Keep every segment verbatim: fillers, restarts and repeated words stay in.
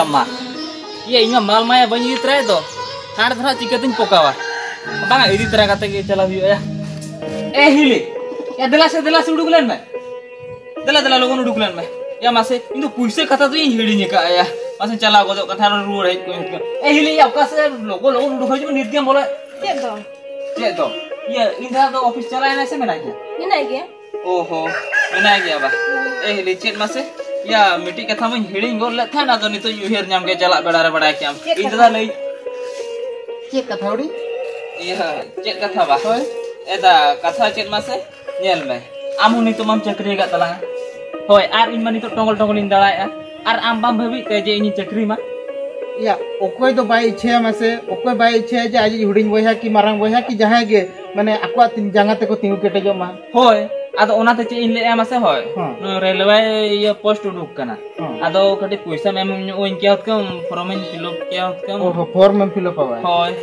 ᱢᱟ, ᱤᱭᱟᱹ, ᱤᱧ ᱢᱟ ᱢᱟᱞ ᱢᱟᱭᱟ ᱵᱟᱹᱧ ᱤᱫᱤ ᱛᱚᱨᱟᱭᱮᱫ ᱫᱚ, ᱦᱟᱴ ᱫᱚ ᱦᱟᱸᱜ ᱪᱤᱠᱟᱹᱛᱤᱧ ᱯᱚᱠᱟᱣᱟ? ᱵᱟᱝᱟ, ᱤᱫᱤ ᱛᱚᱨᱟ ᱠᱟᱛᱮ ᱜᱮ ᱪᱟᱞᱟᱣ ᱦᱩᱭᱩᱜᱼᱟ ᱭᱟ᱾ ᱮ ᱦᱤᱞᱤ, ᱭᱟ, ᱫᱮᱞᱟ ᱥᱮ, ᱫᱮᱞᱟ ᱥᱮ, ᱩᱰᱩᱠ ᱞᱮᱱ ᱢᱮ᱾ ᱫᱮᱞᱟ, ᱫᱮᱞᱟ, ᱞᱚᱜᱚᱱ ᱩᱰᱩᱠ ᱞᱮᱱ ᱢᱮ᱾ ᱭᱟ, ᱢᱟᱥᱮ, ᱤᱧ ᱫᱚ ᱯᱩᱭᱥᱟᱹ ᱠᱟᱛᱷᱟ ᱫᱚᱧ ᱦᱤᱲᱤᱧ ᱟᱠᱟᱫᱼᱟ ᱭᱟ᱾ ᱢᱟᱥᱮ, ᱪᱟᱞᱟᱣ ᱜᱚᱫᱚᱜ ᱠᱟᱱ ᱛᱟᱦᱮᱸ, ᱨᱩᱣᱟᱹᱲ ᱦᱮᱡ ᱠᱚᱜ ᱤᱧ᱾ ᱮ ᱦᱤᱞᱤ, ᱭᱟ, ᱚᱠᱟ ᱥᱮᱫ ᱞᱚᱜᱚᱱ, ᱞᱚᱜᱚᱱ ᱩᱰᱩᱠ ᱦᱤᱡᱩᱜ ᱢᱮ, ᱱᱤᱛ ᱜᱮᱢ ᱵᱚᱞᱚ᱾ ᱪᱮᱫ ᱫᱚ? ᱪᱮᱫ ᱫᱚ? ᱤᱭᱟᱹ, ᱤᱧ ᱫᱟᱫᱟ ᱫᱚ ᱚᱯᱷᱤᱥ ᱪᱟᱞᱟᱣ ᱮᱱᱟᱭ ᱥᱮ ᱢᱮᱱᱟᱭ ᱜᱮᱭᱟ? ᱢᱮᱱᱟᱭ ᱜᱮᱭᱟ᱾ ᱚ ᱦᱚ, ᱢᱮᱱᱟᱭ ᱜᱮᱭᱟ ᱵᱟ᱾ ᱮ ᱦᱤᱞᱤ, ᱪᱮᱫ ᱢᱟᱥᱮ? ᱭᱟ, ᱢᱤᱫᱴᱤᱡ ᱠᱟᱛᱷᱟ ᱢᱟᱧ ᱦᱤᱲᱤᱧ ᱜᱚᱫ ᱞᱮᱫ ᱛᱟᱦᱮᱸᱫ, ᱟᱫᱚ ᱱᱤᱛᱚᱜ ᱤᱧ ᱩᱭᱦᱟᱹᱨ ᱧᱟᱢ ᱠᱮᱫ, ᱪᱟᱞᱟᱜ ᱵᱮᱲᱟ ᱨᱮ ᱵᱟᱲᱟᱭ ᱠᱮᱫᱟᱢ᱾ ᱪᱮᱫ ᱤᱧ ᱠᱟᱛᱷᱟ? ᱫᱟᱫᱟ ᱞᱟᱹᱭ᱾ ᱪᱮᱫ ᱠᱟᱛᱷᱟ ᱦᱩᱰᱤᱧ? ᱤᱭᱟᱹ, ᱪᱮᱫ ᱠᱟᱛᱷᱟ ᱵᱟ? ᱦᱳᱭ᱾ ᱮ ᱫᱟ, ᱠᱟᱛᱷᱟ ᱪᱮᱫ ᱢᱟᱥᱮ? ᱧᱮᱞ ᱢᱮ, ᱟᱢ ᱦᱚᱸ ᱱᱤᱛᱚᱜ ᱢᱟᱢ ᱪᱟᱹᱠᱨᱤ ᱟᱠᱟᱫ ᱛᱟᱞᱟᱝᱟ᱾ ᱦᱳᱭ, ᱟᱨ ᱤᱧ ᱢᱟ ᱱᱤᱛᱚᱜ ᱴᱚᱝᱜᱚᱞ ᱴᱚᱝᱜᱚᱞᱤᱧ ᱫᱟᱬᱟᱭᱮᱫᱼᱟ᱾ ᱟᱨ ᱟᱢ ᱵᱟᱢ ᱵᱷᱟᱹᱵᱤᱭᱮᱫ ᱛᱮ ᱡᱮ ᱤᱧᱤᱧ ᱪᱟᱹᱠᱨᱤ ᱢᱟ? ᱭᱟ, ᱚᱠᱚᱭ ᱫᱚ ᱵᱟᱭ ᱤᱪᱪᱷᱟᱹᱭᱟ ᱢᱟᱥᱮ? ᱚᱠᱚᱭ ᱵᱟᱭ ᱤᱪᱪᱷᱟᱹᱭᱟ ᱡᱮ ᱟᱡᱤᱡ ᱦᱩᱰᱤᱧ ᱵᱚᱭᱦᱟ ᱠᱤ ᱢᱟᱨᱟᱝ ᱵᱚᱭᱦᱟ ᱠᱤ ᱡᱟᱦᱟᱸᱭ ᱜᱮ, ᱢᱟᱱᱮ, ᱟᱠᱚᱣᱟᱜ ᱛᱤ ᱡᱟᱸᱜᱟ ᱛᱮᱠᱚ ᱛᱤᱸᱜᱩ ᱠᱮᱴᱮᱡᱚᱜ ᱢᱟ? ᱦᱳᱭ, ᱟᱫᱚ ᱚᱱᱟᱛᱮ ᱪᱮᱫ ᱤᱧ ᱞᱟᱹᱭᱮᱫᱼᱟ ᱢᱟᱥᱮ? ᱦᱳᱭ, ᱦᱮᱸ᱾ ᱱᱚᱣᱟ ᱨᱮᱞᱣᱮ ᱤᱭᱟᱹ ᱯᱳᱥᱴ ᱩᱰᱩᱠ ᱠᱟᱱᱟ᱾ ᱦᱮᱸ᱾ ᱟᱫᱚ ᱠᱟᱹᱴᱤᱡ ᱯᱚᱭᱥᱟᱢ ᱮᱢ ᱧᱚᱜ ᱟᱹᱧ ᱠᱮᱭᱟ ᱦᱩᱛᱠᱟᱹᱢ, ᱯᱷᱚᱨᱚᱢᱤᱧ ᱯᱷᱤᱞᱟᱯ ᱠᱮᱭᱟ ᱦᱩᱛᱠᱟᱹᱢ᱾ ᱚ ᱦᱚ, ᱯᱷᱚᱨᱢ ᱮᱢ ᱯᱷᱤᱞᱟᱯ ᱟᱵᱟ? ᱦᱳᱭ᱾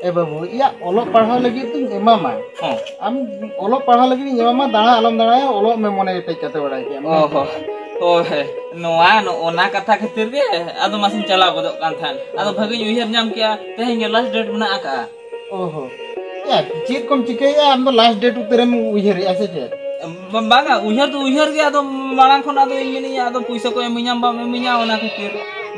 ᱮ ᱵᱟᱹᱵᱩ, ᱤᱭᱟ, ᱚᱞᱚᱜ ᱯᱟᱲᱦᱟᱣ ᱞᱟᱹᱜᱤᱫ ᱫᱚᱧ ᱮᱢᱟᱢᱟ᱾ ᱦᱚᱸ᱾ ᱟᱢ ᱚᱞᱚᱜ ᱯᱟᱲᱦᱟᱣ ᱞᱟᱹᱜᱤᱫ ᱤᱧ ᱮᱢᱟᱢᱟ, ᱫᱟᱬᱟ ᱟᱞᱚᱢ ᱫᱟᱬᱟᱭᱟ, ᱚᱞᱚᱜ ᱢᱮ ᱢᱚᱱᱮ ᱠᱮᱴᱮᱡ ᱠᱟᱛᱮ ᱵᱟᱲᱟᱭ ᱠᱮᱫ ᱟᱢ᱾ ᱚ ᱦᱚ, ᱦᱳᱭ, ᱦᱳᱭ᱾ ᱱᱚᱣᱟ, ᱱᱚᱜᱼᱚ ᱱᱟ ᱠᱟᱛᱷᱟ ᱠᱷᱟᱹᱛᱤᱨ ᱜᱮ ᱟᱫᱚ ᱢᱟᱥᱮᱧ ᱪᱟᱞᱟᱣ ᱜᱚᱫᱚᱜ ᱠᱟᱱ ᱛᱟᱦᱮᱸᱫ᱾ ᱟᱫᱚ ᱵᱷᱟᱹᱜᱤᱧ ᱩᱭᱦᱟᱹᱨ ᱧᱟᱢ ᱠᱮᱜᱼᱟ, ᱛᱮᱦᱮᱧ ᱜᱮ ᱞᱟᱥᱴ ᱰᱮᱴ ᱢᱮᱱᱟᱜ ᱟᱠᱟᱜᱼᱟ᱾ ᱚ ᱦᱚ᱾ ᱭᱟ, ᱪᱮᱫ ᱠᱚᱢ ᱪᱤᱠᱟᱹᱭᱮᱫᱼᱟ ᱟᱢ ᱫᱚ, ᱞᱟᱥᱴ ᱰᱮᱴ ᱩᱛᱟᱹᱨᱮᱢ ᱩᱭᱦᱟᱹᱨᱮᱫᱼᱟ ᱥᱮ ᱪᱮᱫ? ᱵᱟ-, ᱵᱟᱝᱟ, ᱩᱭᱦᱟᱹᱨ ᱫᱚ ᱩᱭᱦᱟᱹᱨ ᱜᱮ, ᱟᱫᱚ ᱢᱟᱲᱟᱝ ᱠᱷᱚᱱ ᱟᱫᱚ ᱤᱧ ᱢᱮᱱᱮᱫᱼᱟ, ᱟᱫᱚ ᱯᱩᱭᱥᱟᱹ ᱠᱚ ᱮᱢᱟᱹᱧᱟᱢ ᱵᱟᱢ ᱮᱢᱟᱹᱧᱟ, ᱚᱱᱟ ᱠᱷᱟᱹᱛᱤᱨ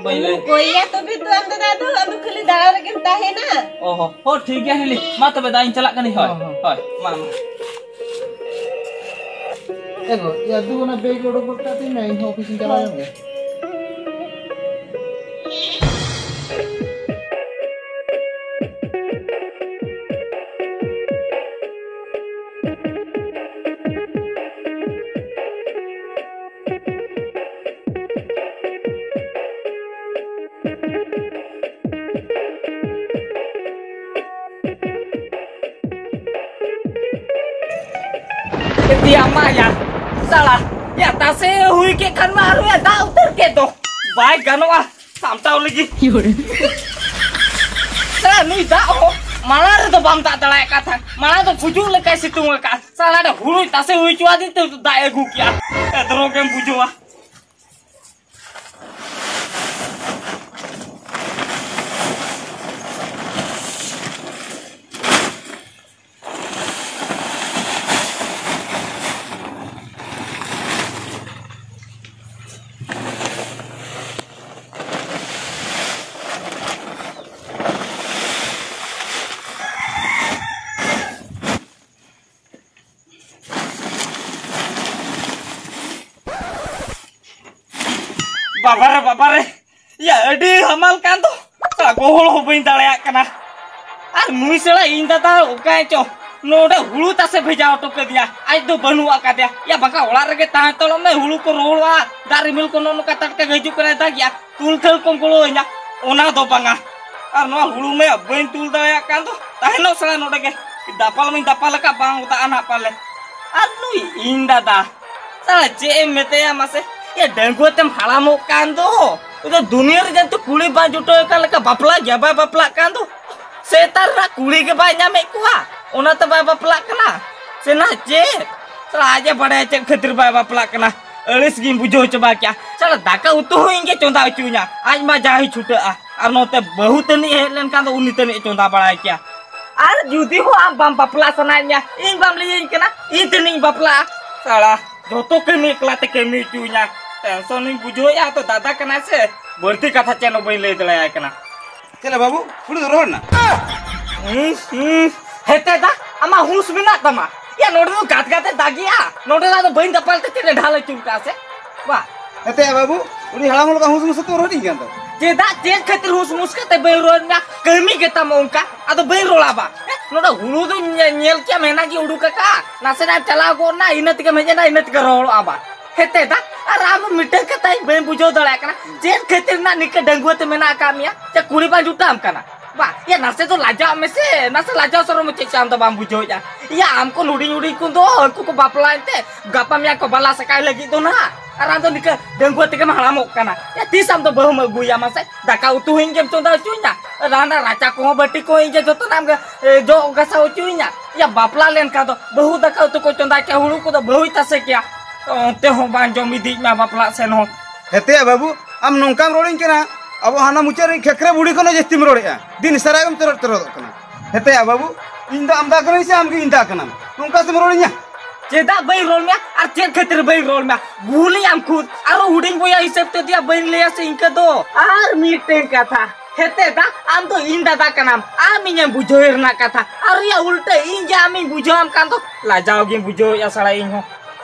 ᱵᱟᱹᱧ ᱞᱟᱹᱭ᱾ ᱠᱚᱭᱟ ᱛᱚᱵᱮ ᱛᱚ ᱟᱢ ᱫᱟᱫᱟ ᱫᱚ, ᱟᱫᱚ ᱠᱷᱟᱹᱞᱤ ᱫᱟᱬᱟ ᱨᱮᱜᱮᱢ ᱛᱟᱦᱮᱱᱟ᱾ ᱚ ᱦᱚ, ᱦᱚ, ᱴᱷᱤᱠ ᱜᱮᱭᱟ ᱦᱤᱞᱤ, ᱢᱟ ᱛᱚᱵᱮ ᱫᱟ, ᱤᱧ ᱪᱟᱞᱟᱜ ᱠᱟᱹᱱᱟᱹᱧ, ᱦᱳᱭ, ᱦᱚᱸ, ᱦᱚᱸ᱾ ᱦᱳᱭ, ᱢᱟ, ᱢᱟ᱾ ᱮ ᱜᱚ, ᱭᱟ, ᱫᱩ ᱚᱱᱟ ᱵᱮᱜᱽ ᱚᱰᱚᱠ ᱜᱚᱫ ᱠᱟᱜ ᱛᱤᱧ ᱢᱮ, ᱤᱧ ᱦᱚᱸ ᱚᱯᱷᱤᱥ ᱤᱧ ᱪᱟᱞᱟᱣ ᱞᱮᱱ ᱜᱮ᱾ ᱮ ᱫᱤᱭᱟ ᱢᱟ ᱭᱟᱨ, ᱥᱟᱞᱟ, ᱭᱟ ᱛᱟᱥᱮ ᱦᱩᱭ ᱠᱮᱫ ᱠᱷᱟᱱ ᱢᱟ ᱟᱨᱦᱚᱸ ᱭᱟ ᱫᱟᱜ ᱩᱛᱟᱹᱨ ᱠᱮᱫ ᱫᱚ᱾ ᱵᱟᱭ ᱜᱟᱱᱚᱜᱼᱟ ᱥᱟᱢᱴᱟᱣ ᱞᱟᱹᱜᱤᱫ᱾ ᱥᱟᱞᱟ ᱱᱩᱭ ᱫᱟᱜ ᱦᱚᱸ ᱢᱟᱲᱟᱝ ᱨᱮᱫᱚ ᱵᱟᱢ ᱫᱟᱜ ᱫᱟᱲᱮᱭᱟᱜ ᱠᱟᱱ ᱛᱟᱦᱮᱸᱫ, ᱢᱟᱲᱟᱝ ᱫᱚ ᱜᱩᱡᱩᱜ ᱞᱮᱠᱟᱭ ᱥᱤᱛᱩᱝ ᱟᱠᱟᱫᱼᱟ᱾ ᱥᱟᱞᱟ ᱱᱚᱰᱮ ᱦᱩᱲᱩᱭ ᱛᱟᱥᱮ ᱦᱩᱭ ᱦᱚᱪᱚᱣᱟᱫᱤᱧ ᱛᱮ ᱫᱟᱜ ᱮ ᱟᱹᱜᱩ ᱠᱮᱜᱼᱟ᱾ ᱮ ᱫᱨᱚᱜᱽ ᱮᱢ ᱵᱩᱡᱷᱟᱹᱣᱟ᱾ ᱵᱟᱵᱟᱨᱮ, ᱵᱟᱵᱟᱨᱮ, ᱭᱟ, ᱟᱹᱰᱤ ᱦᱟᱢᱟᱞ ᱠᱟᱱ ᱫᱚ᱾ ᱥᱟᱞᱟ ᱜᱚᱦᱚᱲ ᱦᱚᱸ ᱵᱟᱹᱧ ᱫᱟᱲᱮᱭᱟᱜ ᱠᱟᱱᱟ᱾ ᱟᱨ ᱱᱩᱭ ᱥᱟᱞᱟ ᱤᱧ ᱫᱟᱫᱟ ᱚᱠᱟᱭ ᱪᱚ ᱱᱚᱰᱮ ᱦᱩᱲᱩ ᱛᱟᱥᱮ ᱵᱷᱮᱡᱟ ᱦᱚᱴᱚ ᱠᱟᱫᱮᱭᱟ, ᱟᱡ ᱫᱚ ᱵᱟᱹᱱᱩᱜ ᱟᱠᱟᱫᱮᱭᱟ᱾ ᱭᱟ, ᱵᱟᱠᱷᱟᱱ ᱚᱲᱟᱜ ᱨᱮᱜᱮ ᱛᱟᱦᱮᱸ ᱦᱟᱛᱟᱲᱚᱜ ᱢᱮ, ᱦᱩᱲᱩ ᱠᱚ ᱨᱚᱦᱚᱲᱚᱜᱼᱟ, ᱫᱟᱜ ᱨᱤᱢᱤᱞ ᱠᱚ ᱱᱚᱜᱼᱚ ᱱᱚᱝᱠᱟ ᱴᱟᱴᱠᱟ ᱜᱮ ᱦᱤᱡᱩᱜ ᱠᱟᱱᱟ, ᱫᱟᱜᱮᱜᱼᱟ, ᱛᱩᱞ ᱛᱷᱟᱹᱞ ᱠᱚᱢ ᱜᱚᱲᱚ ᱟᱹᱧᱟ, ᱚᱱᱟ ᱫᱚ ᱵᱟᱝᱟ᱾ ᱟᱨ ᱱᱚᱣᱟ ᱦᱩᱲᱩ ᱢᱮ ᱵᱟᱹᱧ ᱛᱩᱞ ᱫᱟᱲᱮᱭᱟᱜ ᱠᱟᱱ ᱫᱚ, ᱛᱟᱦᱮᱱᱚᱜ ᱥᱟᱞᱟ ᱱᱚᱰᱮ ᱜᱮ᱾ ᱫᱟᱯᱟᱞ ᱢᱟᱧ ᱫᱟᱯᱟᱞ ᱟᱠᱟᱫ, ᱵᱟᱝ ᱚᱛᱟᱜᱼᱟ ᱱᱟᱦᱟᱜ ᱯᱟᱞᱮ᱾ ᱟᱨ ᱱᱩᱭ ᱤᱧ ᱫᱟᱫᱟ, ᱥᱟᱞᱟ ᱪᱮᱫ ᱮᱢ ᱢᱮᱛᱟᱭᱟ ᱢᱟᱥᱮ? ᱭᱟ, ᱰᱟᱺᱜᱩᱣᱟᱹ ᱛᱮᱢ ᱦᱟᱲᱟᱢᱚᱜ ᱠᱟᱱ ᱫᱚ, ᱩᱱᱤ ᱫᱚ ᱫᱩᱱᱤᱭᱟᱹ ᱨᱮ ᱡᱮᱦᱮᱛᱩ ᱠᱩᱲᱤ ᱵᱟᱝ ᱡᱩᱴᱟᱹᱣ ᱟᱠᱟᱱ ᱞᱮᱠᱟ ᱵᱟᱯᱞᱟ ᱜᱮᱭᱟ, ᱵᱟᱭ ᱵᱟᱯᱞᱟᱜ ᱠᱟᱱ ᱫᱚ᱾ ᱥᱮᱛᱟᱨ ᱨᱮᱱᱟᱜ ᱠᱩᱲᱤ ᱜᱮ ᱵᱟᱭ ᱧᱟᱢᱮᱫ ᱠᱚᱣᱟ, ᱚᱱᱟᱛᱮ ᱵᱟᱭ ᱵᱟᱯᱞᱟᱜ ᱠᱟᱱᱟ᱾ ᱥᱮ ᱱᱟ ᱪᱮᱫ? ᱥᱟᱞᱟ ᱟᱡ ᱮ ᱵᱟᱲᱟᱭᱟ ᱪᱮᱫ ᱠᱷᱟᱹᱛᱤᱨ ᱵᱟᱭ ᱵᱟᱯᱞᱟᱜ ᱠᱟᱱᱟ᱾ ᱟᱹᱲᱤᱥ ᱜᱤᱧ ᱵᱩᱡᱷᱟᱹᱣ ᱪᱟᱵᱟ ᱠᱮᱜᱼᱟ᱾ ᱥᱟᱞᱟ ᱫᱟᱠᱟ ᱩᱛᱩ ᱦᱚᱸ ᱤᱧ ᱜᱮ ᱪᱚᱸᱫᱟ ᱦᱚᱪᱚᱧᱟ, ᱟᱡ ᱢᱟ ᱡᱟᱦᱟᱸᱭ ᱪᱷᱩᱴᱟᱹᱜᱼᱟ᱾ ᱟᱨ ᱱᱚᱛᱮ ᱵᱟᱹᱦᱩ ᱛᱟᱹᱱᱤᱡ ᱦᱮᱡ ᱞᱮᱱᱠᱷᱟᱱ ᱫᱚ ᱩᱱᱤ ᱛᱟᱹᱱᱤᱡ ᱮ ᱪᱚᱸᱫᱟ ᱵᱟᱲᱟᱭ ᱠᱮᱭᱟ᱾ ᱟᱨ ᱡᱩᱫᱤ ᱦᱚᱸ ᱟᱢ ᱵᱟᱢ ᱵᱟᱯᱞᱟ ᱥᱟᱱᱟᱭᱮᱫ ᱢᱮᱭᱟ, ᱤᱧ ᱵᱟᱢ ᱞᱟᱹᱭᱟᱹᱧ ᱠᱟᱱᱟ, ᱤᱧ ᱛᱟᱹᱱᱤᱡ ᱤᱧ ᱵᱟᱯᱞᱟᱜᱼᱟ᱾ ᱥᱟᱞᱟ ᱡᱚᱛᱚ ᱠᱟᱹᱢᱤ ᱮᱠᱞᱟ ᱛᱮ ᱠᱟᱹᱢᱤ ᱦᱚᱪᱚᱧᱟ᱾ ᱴᱮᱱᱥᱚᱱ ᱤᱧ ᱵᱩᱡᱷᱟᱹᱣᱮᱫᱼᱟ ᱛᱚ, ᱫᱟᱫᱟ ᱠᱟᱱᱟᱭ ᱥᱮ, ᱵᱟᱹᱲᱛᱤ ᱠᱟᱛᱷᱟ ᱪᱮᱫ ᱦᱚᱸ ᱵᱟᱹᱧ ᱞᱟᱹᱭ ᱫᱟᱲᱮᱭᱟᱭ ᱠᱟᱱᱟ᱾ ᱪᱮᱫ ᱞᱮ ᱵᱟᱹᱵᱩ, ᱦᱩᱲᱩ ᱫᱚ ᱨᱚᱦᱚᱲ ᱮᱱᱟ? ᱦᱩᱸ, ᱦᱩᱸ᱾ ᱦᱮᱛᱮ ᱫᱟ, ᱟᱢᱟᱜ ᱦᱩᱸᱥ ᱢᱮᱱᱟᱜ ᱛᱟᱢᱟ? ᱭᱟ, ᱱᱚᱰᱮ ᱫᱚ ᱜᱟᱛ ᱜᱟᱛᱮ ᱫᱟᱜᱮᱜᱼᱟ, ᱱᱚᱰᱮ ᱫᱚ ᱟᱫᱚ ᱵᱟᱹᱧ ᱫᱟᱯᱟᱞ ᱛᱮ ᱪᱮᱫ ᱮ ᱰᱷᱟᱞ ᱟᱹᱪᱩᱨ ᱠᱟᱜᱼᱟ ᱥᱮ? ᱵᱟ᱾ ᱦᱮᱛᱮ ᱭᱟ ᱵᱟᱹᱵᱩ, ᱩᱱᱤ ᱦᱟᱲᱟᱢ ᱦᱚᱲ ᱞᱮᱠᱟ ᱦᱩᱸᱥ ᱢᱩᱸᱥ ᱛᱮ ᱨᱚᱦᱚᱲᱤᱧ ᱠᱟᱱ ᱫᱚ᱾ ᱪᱮᱫᱟᱜ, ᱪᱮᱫ ᱠᱷᱟᱹᱛᱤᱨ ᱦᱩᱸᱥ ᱢᱩᱸᱥ ᱠᱟᱛᱮ ᱵᱟᱹᱧ ᱨᱚᱲ ᱢᱮᱭᱟ? ᱠᱟᱹᱢᱤ ᱜᱮ ᱛᱟᱢ ᱚᱱᱠᱟ, ᱟᱫᱚ ᱵᱟᱹᱧ ᱨᱚᱲᱟ ᱵᱟ᱾ ᱦᱮᱸ, ᱱᱚᱰᱮ ᱦᱩᱲᱩ ᱫᱚᱧ ᱧᱮ-, ᱧᱮᱞ ᱠᱮᱭᱟ, ᱢᱮᱱᱟ ᱜᱮ ᱩᱰᱩᱠ ᱟᱠᱟᱜᱼᱟ, ᱱᱟᱥᱮᱱᱟᱜ ᱮᱢ ᱪᱟᱞᱟᱣ ᱜᱚᱫ ᱱᱟ, ᱤᱱᱟᱹ ᱛᱮᱜᱮᱢ ᱦᱮᱡ ᱮᱱᱟ, ᱤᱱᱟᱹ ᱛᱮᱜᱮ ᱨᱚᱦᱚᱲᱚᱜᱼᱟ ᱵᱟ᱾ ᱦᱮᱛᱮ ᱫᱟ, ᱟᱨ ᱟᱢ ᱢᱤᱫᱴᱟᱝ ᱠᱟᱛᱷᱟᱧ ᱵᱟᱹᱧ ᱵᱩᱡᱷᱟᱹᱣ ᱫᱟᱲᱮᱭᱟᱜ ᱠᱟᱱᱟ, ᱪᱮᱫ ᱠᱷᱟᱹᱛᱤᱨ ᱨᱮᱱᱟᱜ ᱱᱤᱝᱠᱟᱹ ᱰᱟᱺᱜᱩᱣᱟᱹ ᱛᱮ ᱢᱮᱱᱟᱜ ᱟᱠᱟᱫ ᱢᱮᱭᱟ? ᱪᱮ ᱠᱩᱲᱤ ᱵᱟᱝ ᱡᱩᱴᱟᱹᱣᱟᱢ ᱠᱟᱱᱟ? ᱵᱟ, ᱭᱟ, ᱱᱟᱥᱮ ᱫᱚ ᱞᱟᱡᱟᱜ ᱢᱮᱥᱮ, ᱱᱟᱥᱮ ᱞᱟᱡᱟᱣ ᱥᱚᱨᱚᱢ ᱪᱮᱫ ᱪᱚ ᱟᱢ ᱫᱚ ᱵᱟᱢ ᱵᱩᱡᱷᱟᱹᱣᱮᱫᱼᱟ᱾ ᱭᱟ, ᱟᱢ ᱠᱷᱚᱱ ᱦᱩᱰᱤᱧ ᱦᱩᱰᱤᱧ ᱠᱚ ᱫᱚ ᱩᱱᱠᱩ ᱠᱚ ᱵᱟᱯᱞᱟᱭᱮᱱ ᱛᱮ ᱜᱟᱯᱟ ᱢᱮᱭᱟᱝ ᱠᱚ ᱵᱟᱞᱟ ᱥᱟᱠᱟᱭ ᱞᱟᱹᱜᱤᱫ ᱫᱚ ᱱᱟᱦᱟᱜ, ᱟᱨ ᱟᱢ ᱫᱚ ᱱᱤᱝᱠᱟᱹ ᱰᱟᱺᱜᱩᱣᱟᱹ ᱛᱮᱜᱮᱢ ᱦᱟᱲᱟᱢᱚᱜ ᱠᱟᱱᱟ᱾ ᱭᱟ, ᱛᱤᱥ ᱟᱢ ᱫᱚ ᱵᱟᱹᱦᱩᱢ ᱟᱹᱜᱩᱭᱟ ᱢᱟᱥᱮ? ᱫᱟᱠᱟ ᱩᱛᱩ ᱦᱚᱸ ᱤᱧ ᱜᱮᱢ ᱪᱚᱸᱫᱟ ᱦᱚᱪᱚᱧᱟ, ᱨᱟᱱᱟ ᱨᱟᱪᱟ ᱠᱚᱦᱚᱸ ᱵᱟᱹᱴᱤ ᱠᱚᱦᱚᱸ ᱤᱧ ᱜᱮ ᱡᱚᱛᱚᱱᱟᱜ ᱮᱢ, ᱮ, ᱡᱚᱜ ᱜᱟᱥᱟᱣ ᱦᱚᱪᱚᱧᱟ᱾ ᱭᱟ, ᱵᱟᱯᱞᱟ ᱞᱮᱱᱠᱷᱟᱱ ᱫᱚ ᱵᱟᱹᱦᱩ ᱫᱟᱠᱟ ᱩᱛᱩ ᱠᱚ ᱪᱚᱸᱫᱟ ᱠᱮᱭᱟ, ᱦᱩᱲᱩ ᱠᱚᱫᱚ ᱵᱟᱹᱦᱩᱭ ᱛᱟᱥᱮ ᱠᱮᱭᱟ, ᱚᱱᱛᱮ ᱦᱚᱸ ᱵᱟᱝ ᱡᱚᱢ ᱤᱫᱤᱭᱮᱫ ᱢᱟ ᱵᱟᱯᱞᱟᱜ ᱥᱮᱱ ᱦᱚᱸ᱾ ᱦᱮᱛᱮᱭᱟ ᱵᱟᱹᱵᱩ, ᱟᱢ ᱱᱚᱝᱠᱟᱢ ᱨᱚᱲᱤᱧ ᱠᱟᱱᱟ, ᱟᱵᱚ ᱦᱟᱱᱟ ᱢᱩᱪᱟᱹᱫ ᱨᱮ ᱠᱷᱮᱠᱨᱮ ᱵᱩᱲᱦᱤ ᱠᱷᱚᱱ ᱦᱚᱸ ᱡᱟᱹᱥᱛᱤᱢ ᱨᱚᱲᱮᱜᱼᱟ᱾ ᱫᱤᱱ ᱥᱟᱨᱟ ᱜᱮᱢ ᱛᱮᱨᱚᱫ ᱛᱮᱨᱚᱫᱚᱜ ᱠᱟᱱᱟ᱾ ᱦᱮᱛᱮᱭᱟ ᱵᱟᱹᱵᱩ, ᱤᱧ ᱫᱚ ᱟᱢᱫᱟ ᱠᱟᱹᱱᱟᱹᱧ ᱥᱮ ᱟᱢ ᱜᱮ ᱤᱧᱫᱟ ᱠᱟᱱᱟᱢ? ᱱᱚᱝᱠᱟ ᱥᱮᱢ ᱨᱚᱲᱤᱧᱟ? ᱪᱮᱫᱟᱜ ᱵᱟᱹᱧ ᱨᱚᱲ ᱢᱮᱭᱟ? ᱟᱨ ᱪᱮᱫ ᱠᱷᱟᱹᱛᱤᱨ ᱵᱟᱹᱧ ᱨᱚᱲ ᱢᱮᱭᱟ? ᱵᱷᱩᱞᱤᱧ ᱟᱢ ᱠᱷᱩᱫ᱾ ᱟᱨᱚ ᱦᱩᱰᱤᱧ ᱵᱚᱭᱦᱟ ᱦᱤᱥᱟᱹᱵ ᱛᱮ ᱫᱤᱭᱟ ᱵᱟᱹᱧ ᱞᱟᱹᱭᱟ ᱥᱮ ᱤᱱᱠᱟᱹ ᱫᱚ? ᱟᱨ ᱢᱤᱫᱴᱮᱱ ᱠᱟᱛᱷᱟ, ᱦᱮᱛᱮ ᱫᱟ, ᱟᱢ ᱫᱚ ᱤᱧ ᱫᱟᱫᱟ ᱠᱟᱱᱟᱢ, ᱟᱢ ᱤᱧᱮᱢ ᱵᱩᱡᱷᱟᱹᱣ ᱨᱮᱱᱟᱜ ᱠᱟᱛᱷᱟ, ᱟᱨ ᱭᱟ ᱩᱞᱴᱟᱹ ᱤᱧ ᱜᱮ ᱟᱢᱤᱧ ᱵᱩᱡᱷᱟᱹᱣᱟᱢ ᱠᱟᱱ ᱫᱚ, ᱞᱟᱡᱟᱣ ᱜᱤᱧ ᱵᱩᱡᱷᱟᱹᱣᱮᱫᱼᱟ ᱥᱟᱲᱟ ᱤᱧ ᱦᱚᱸ᱾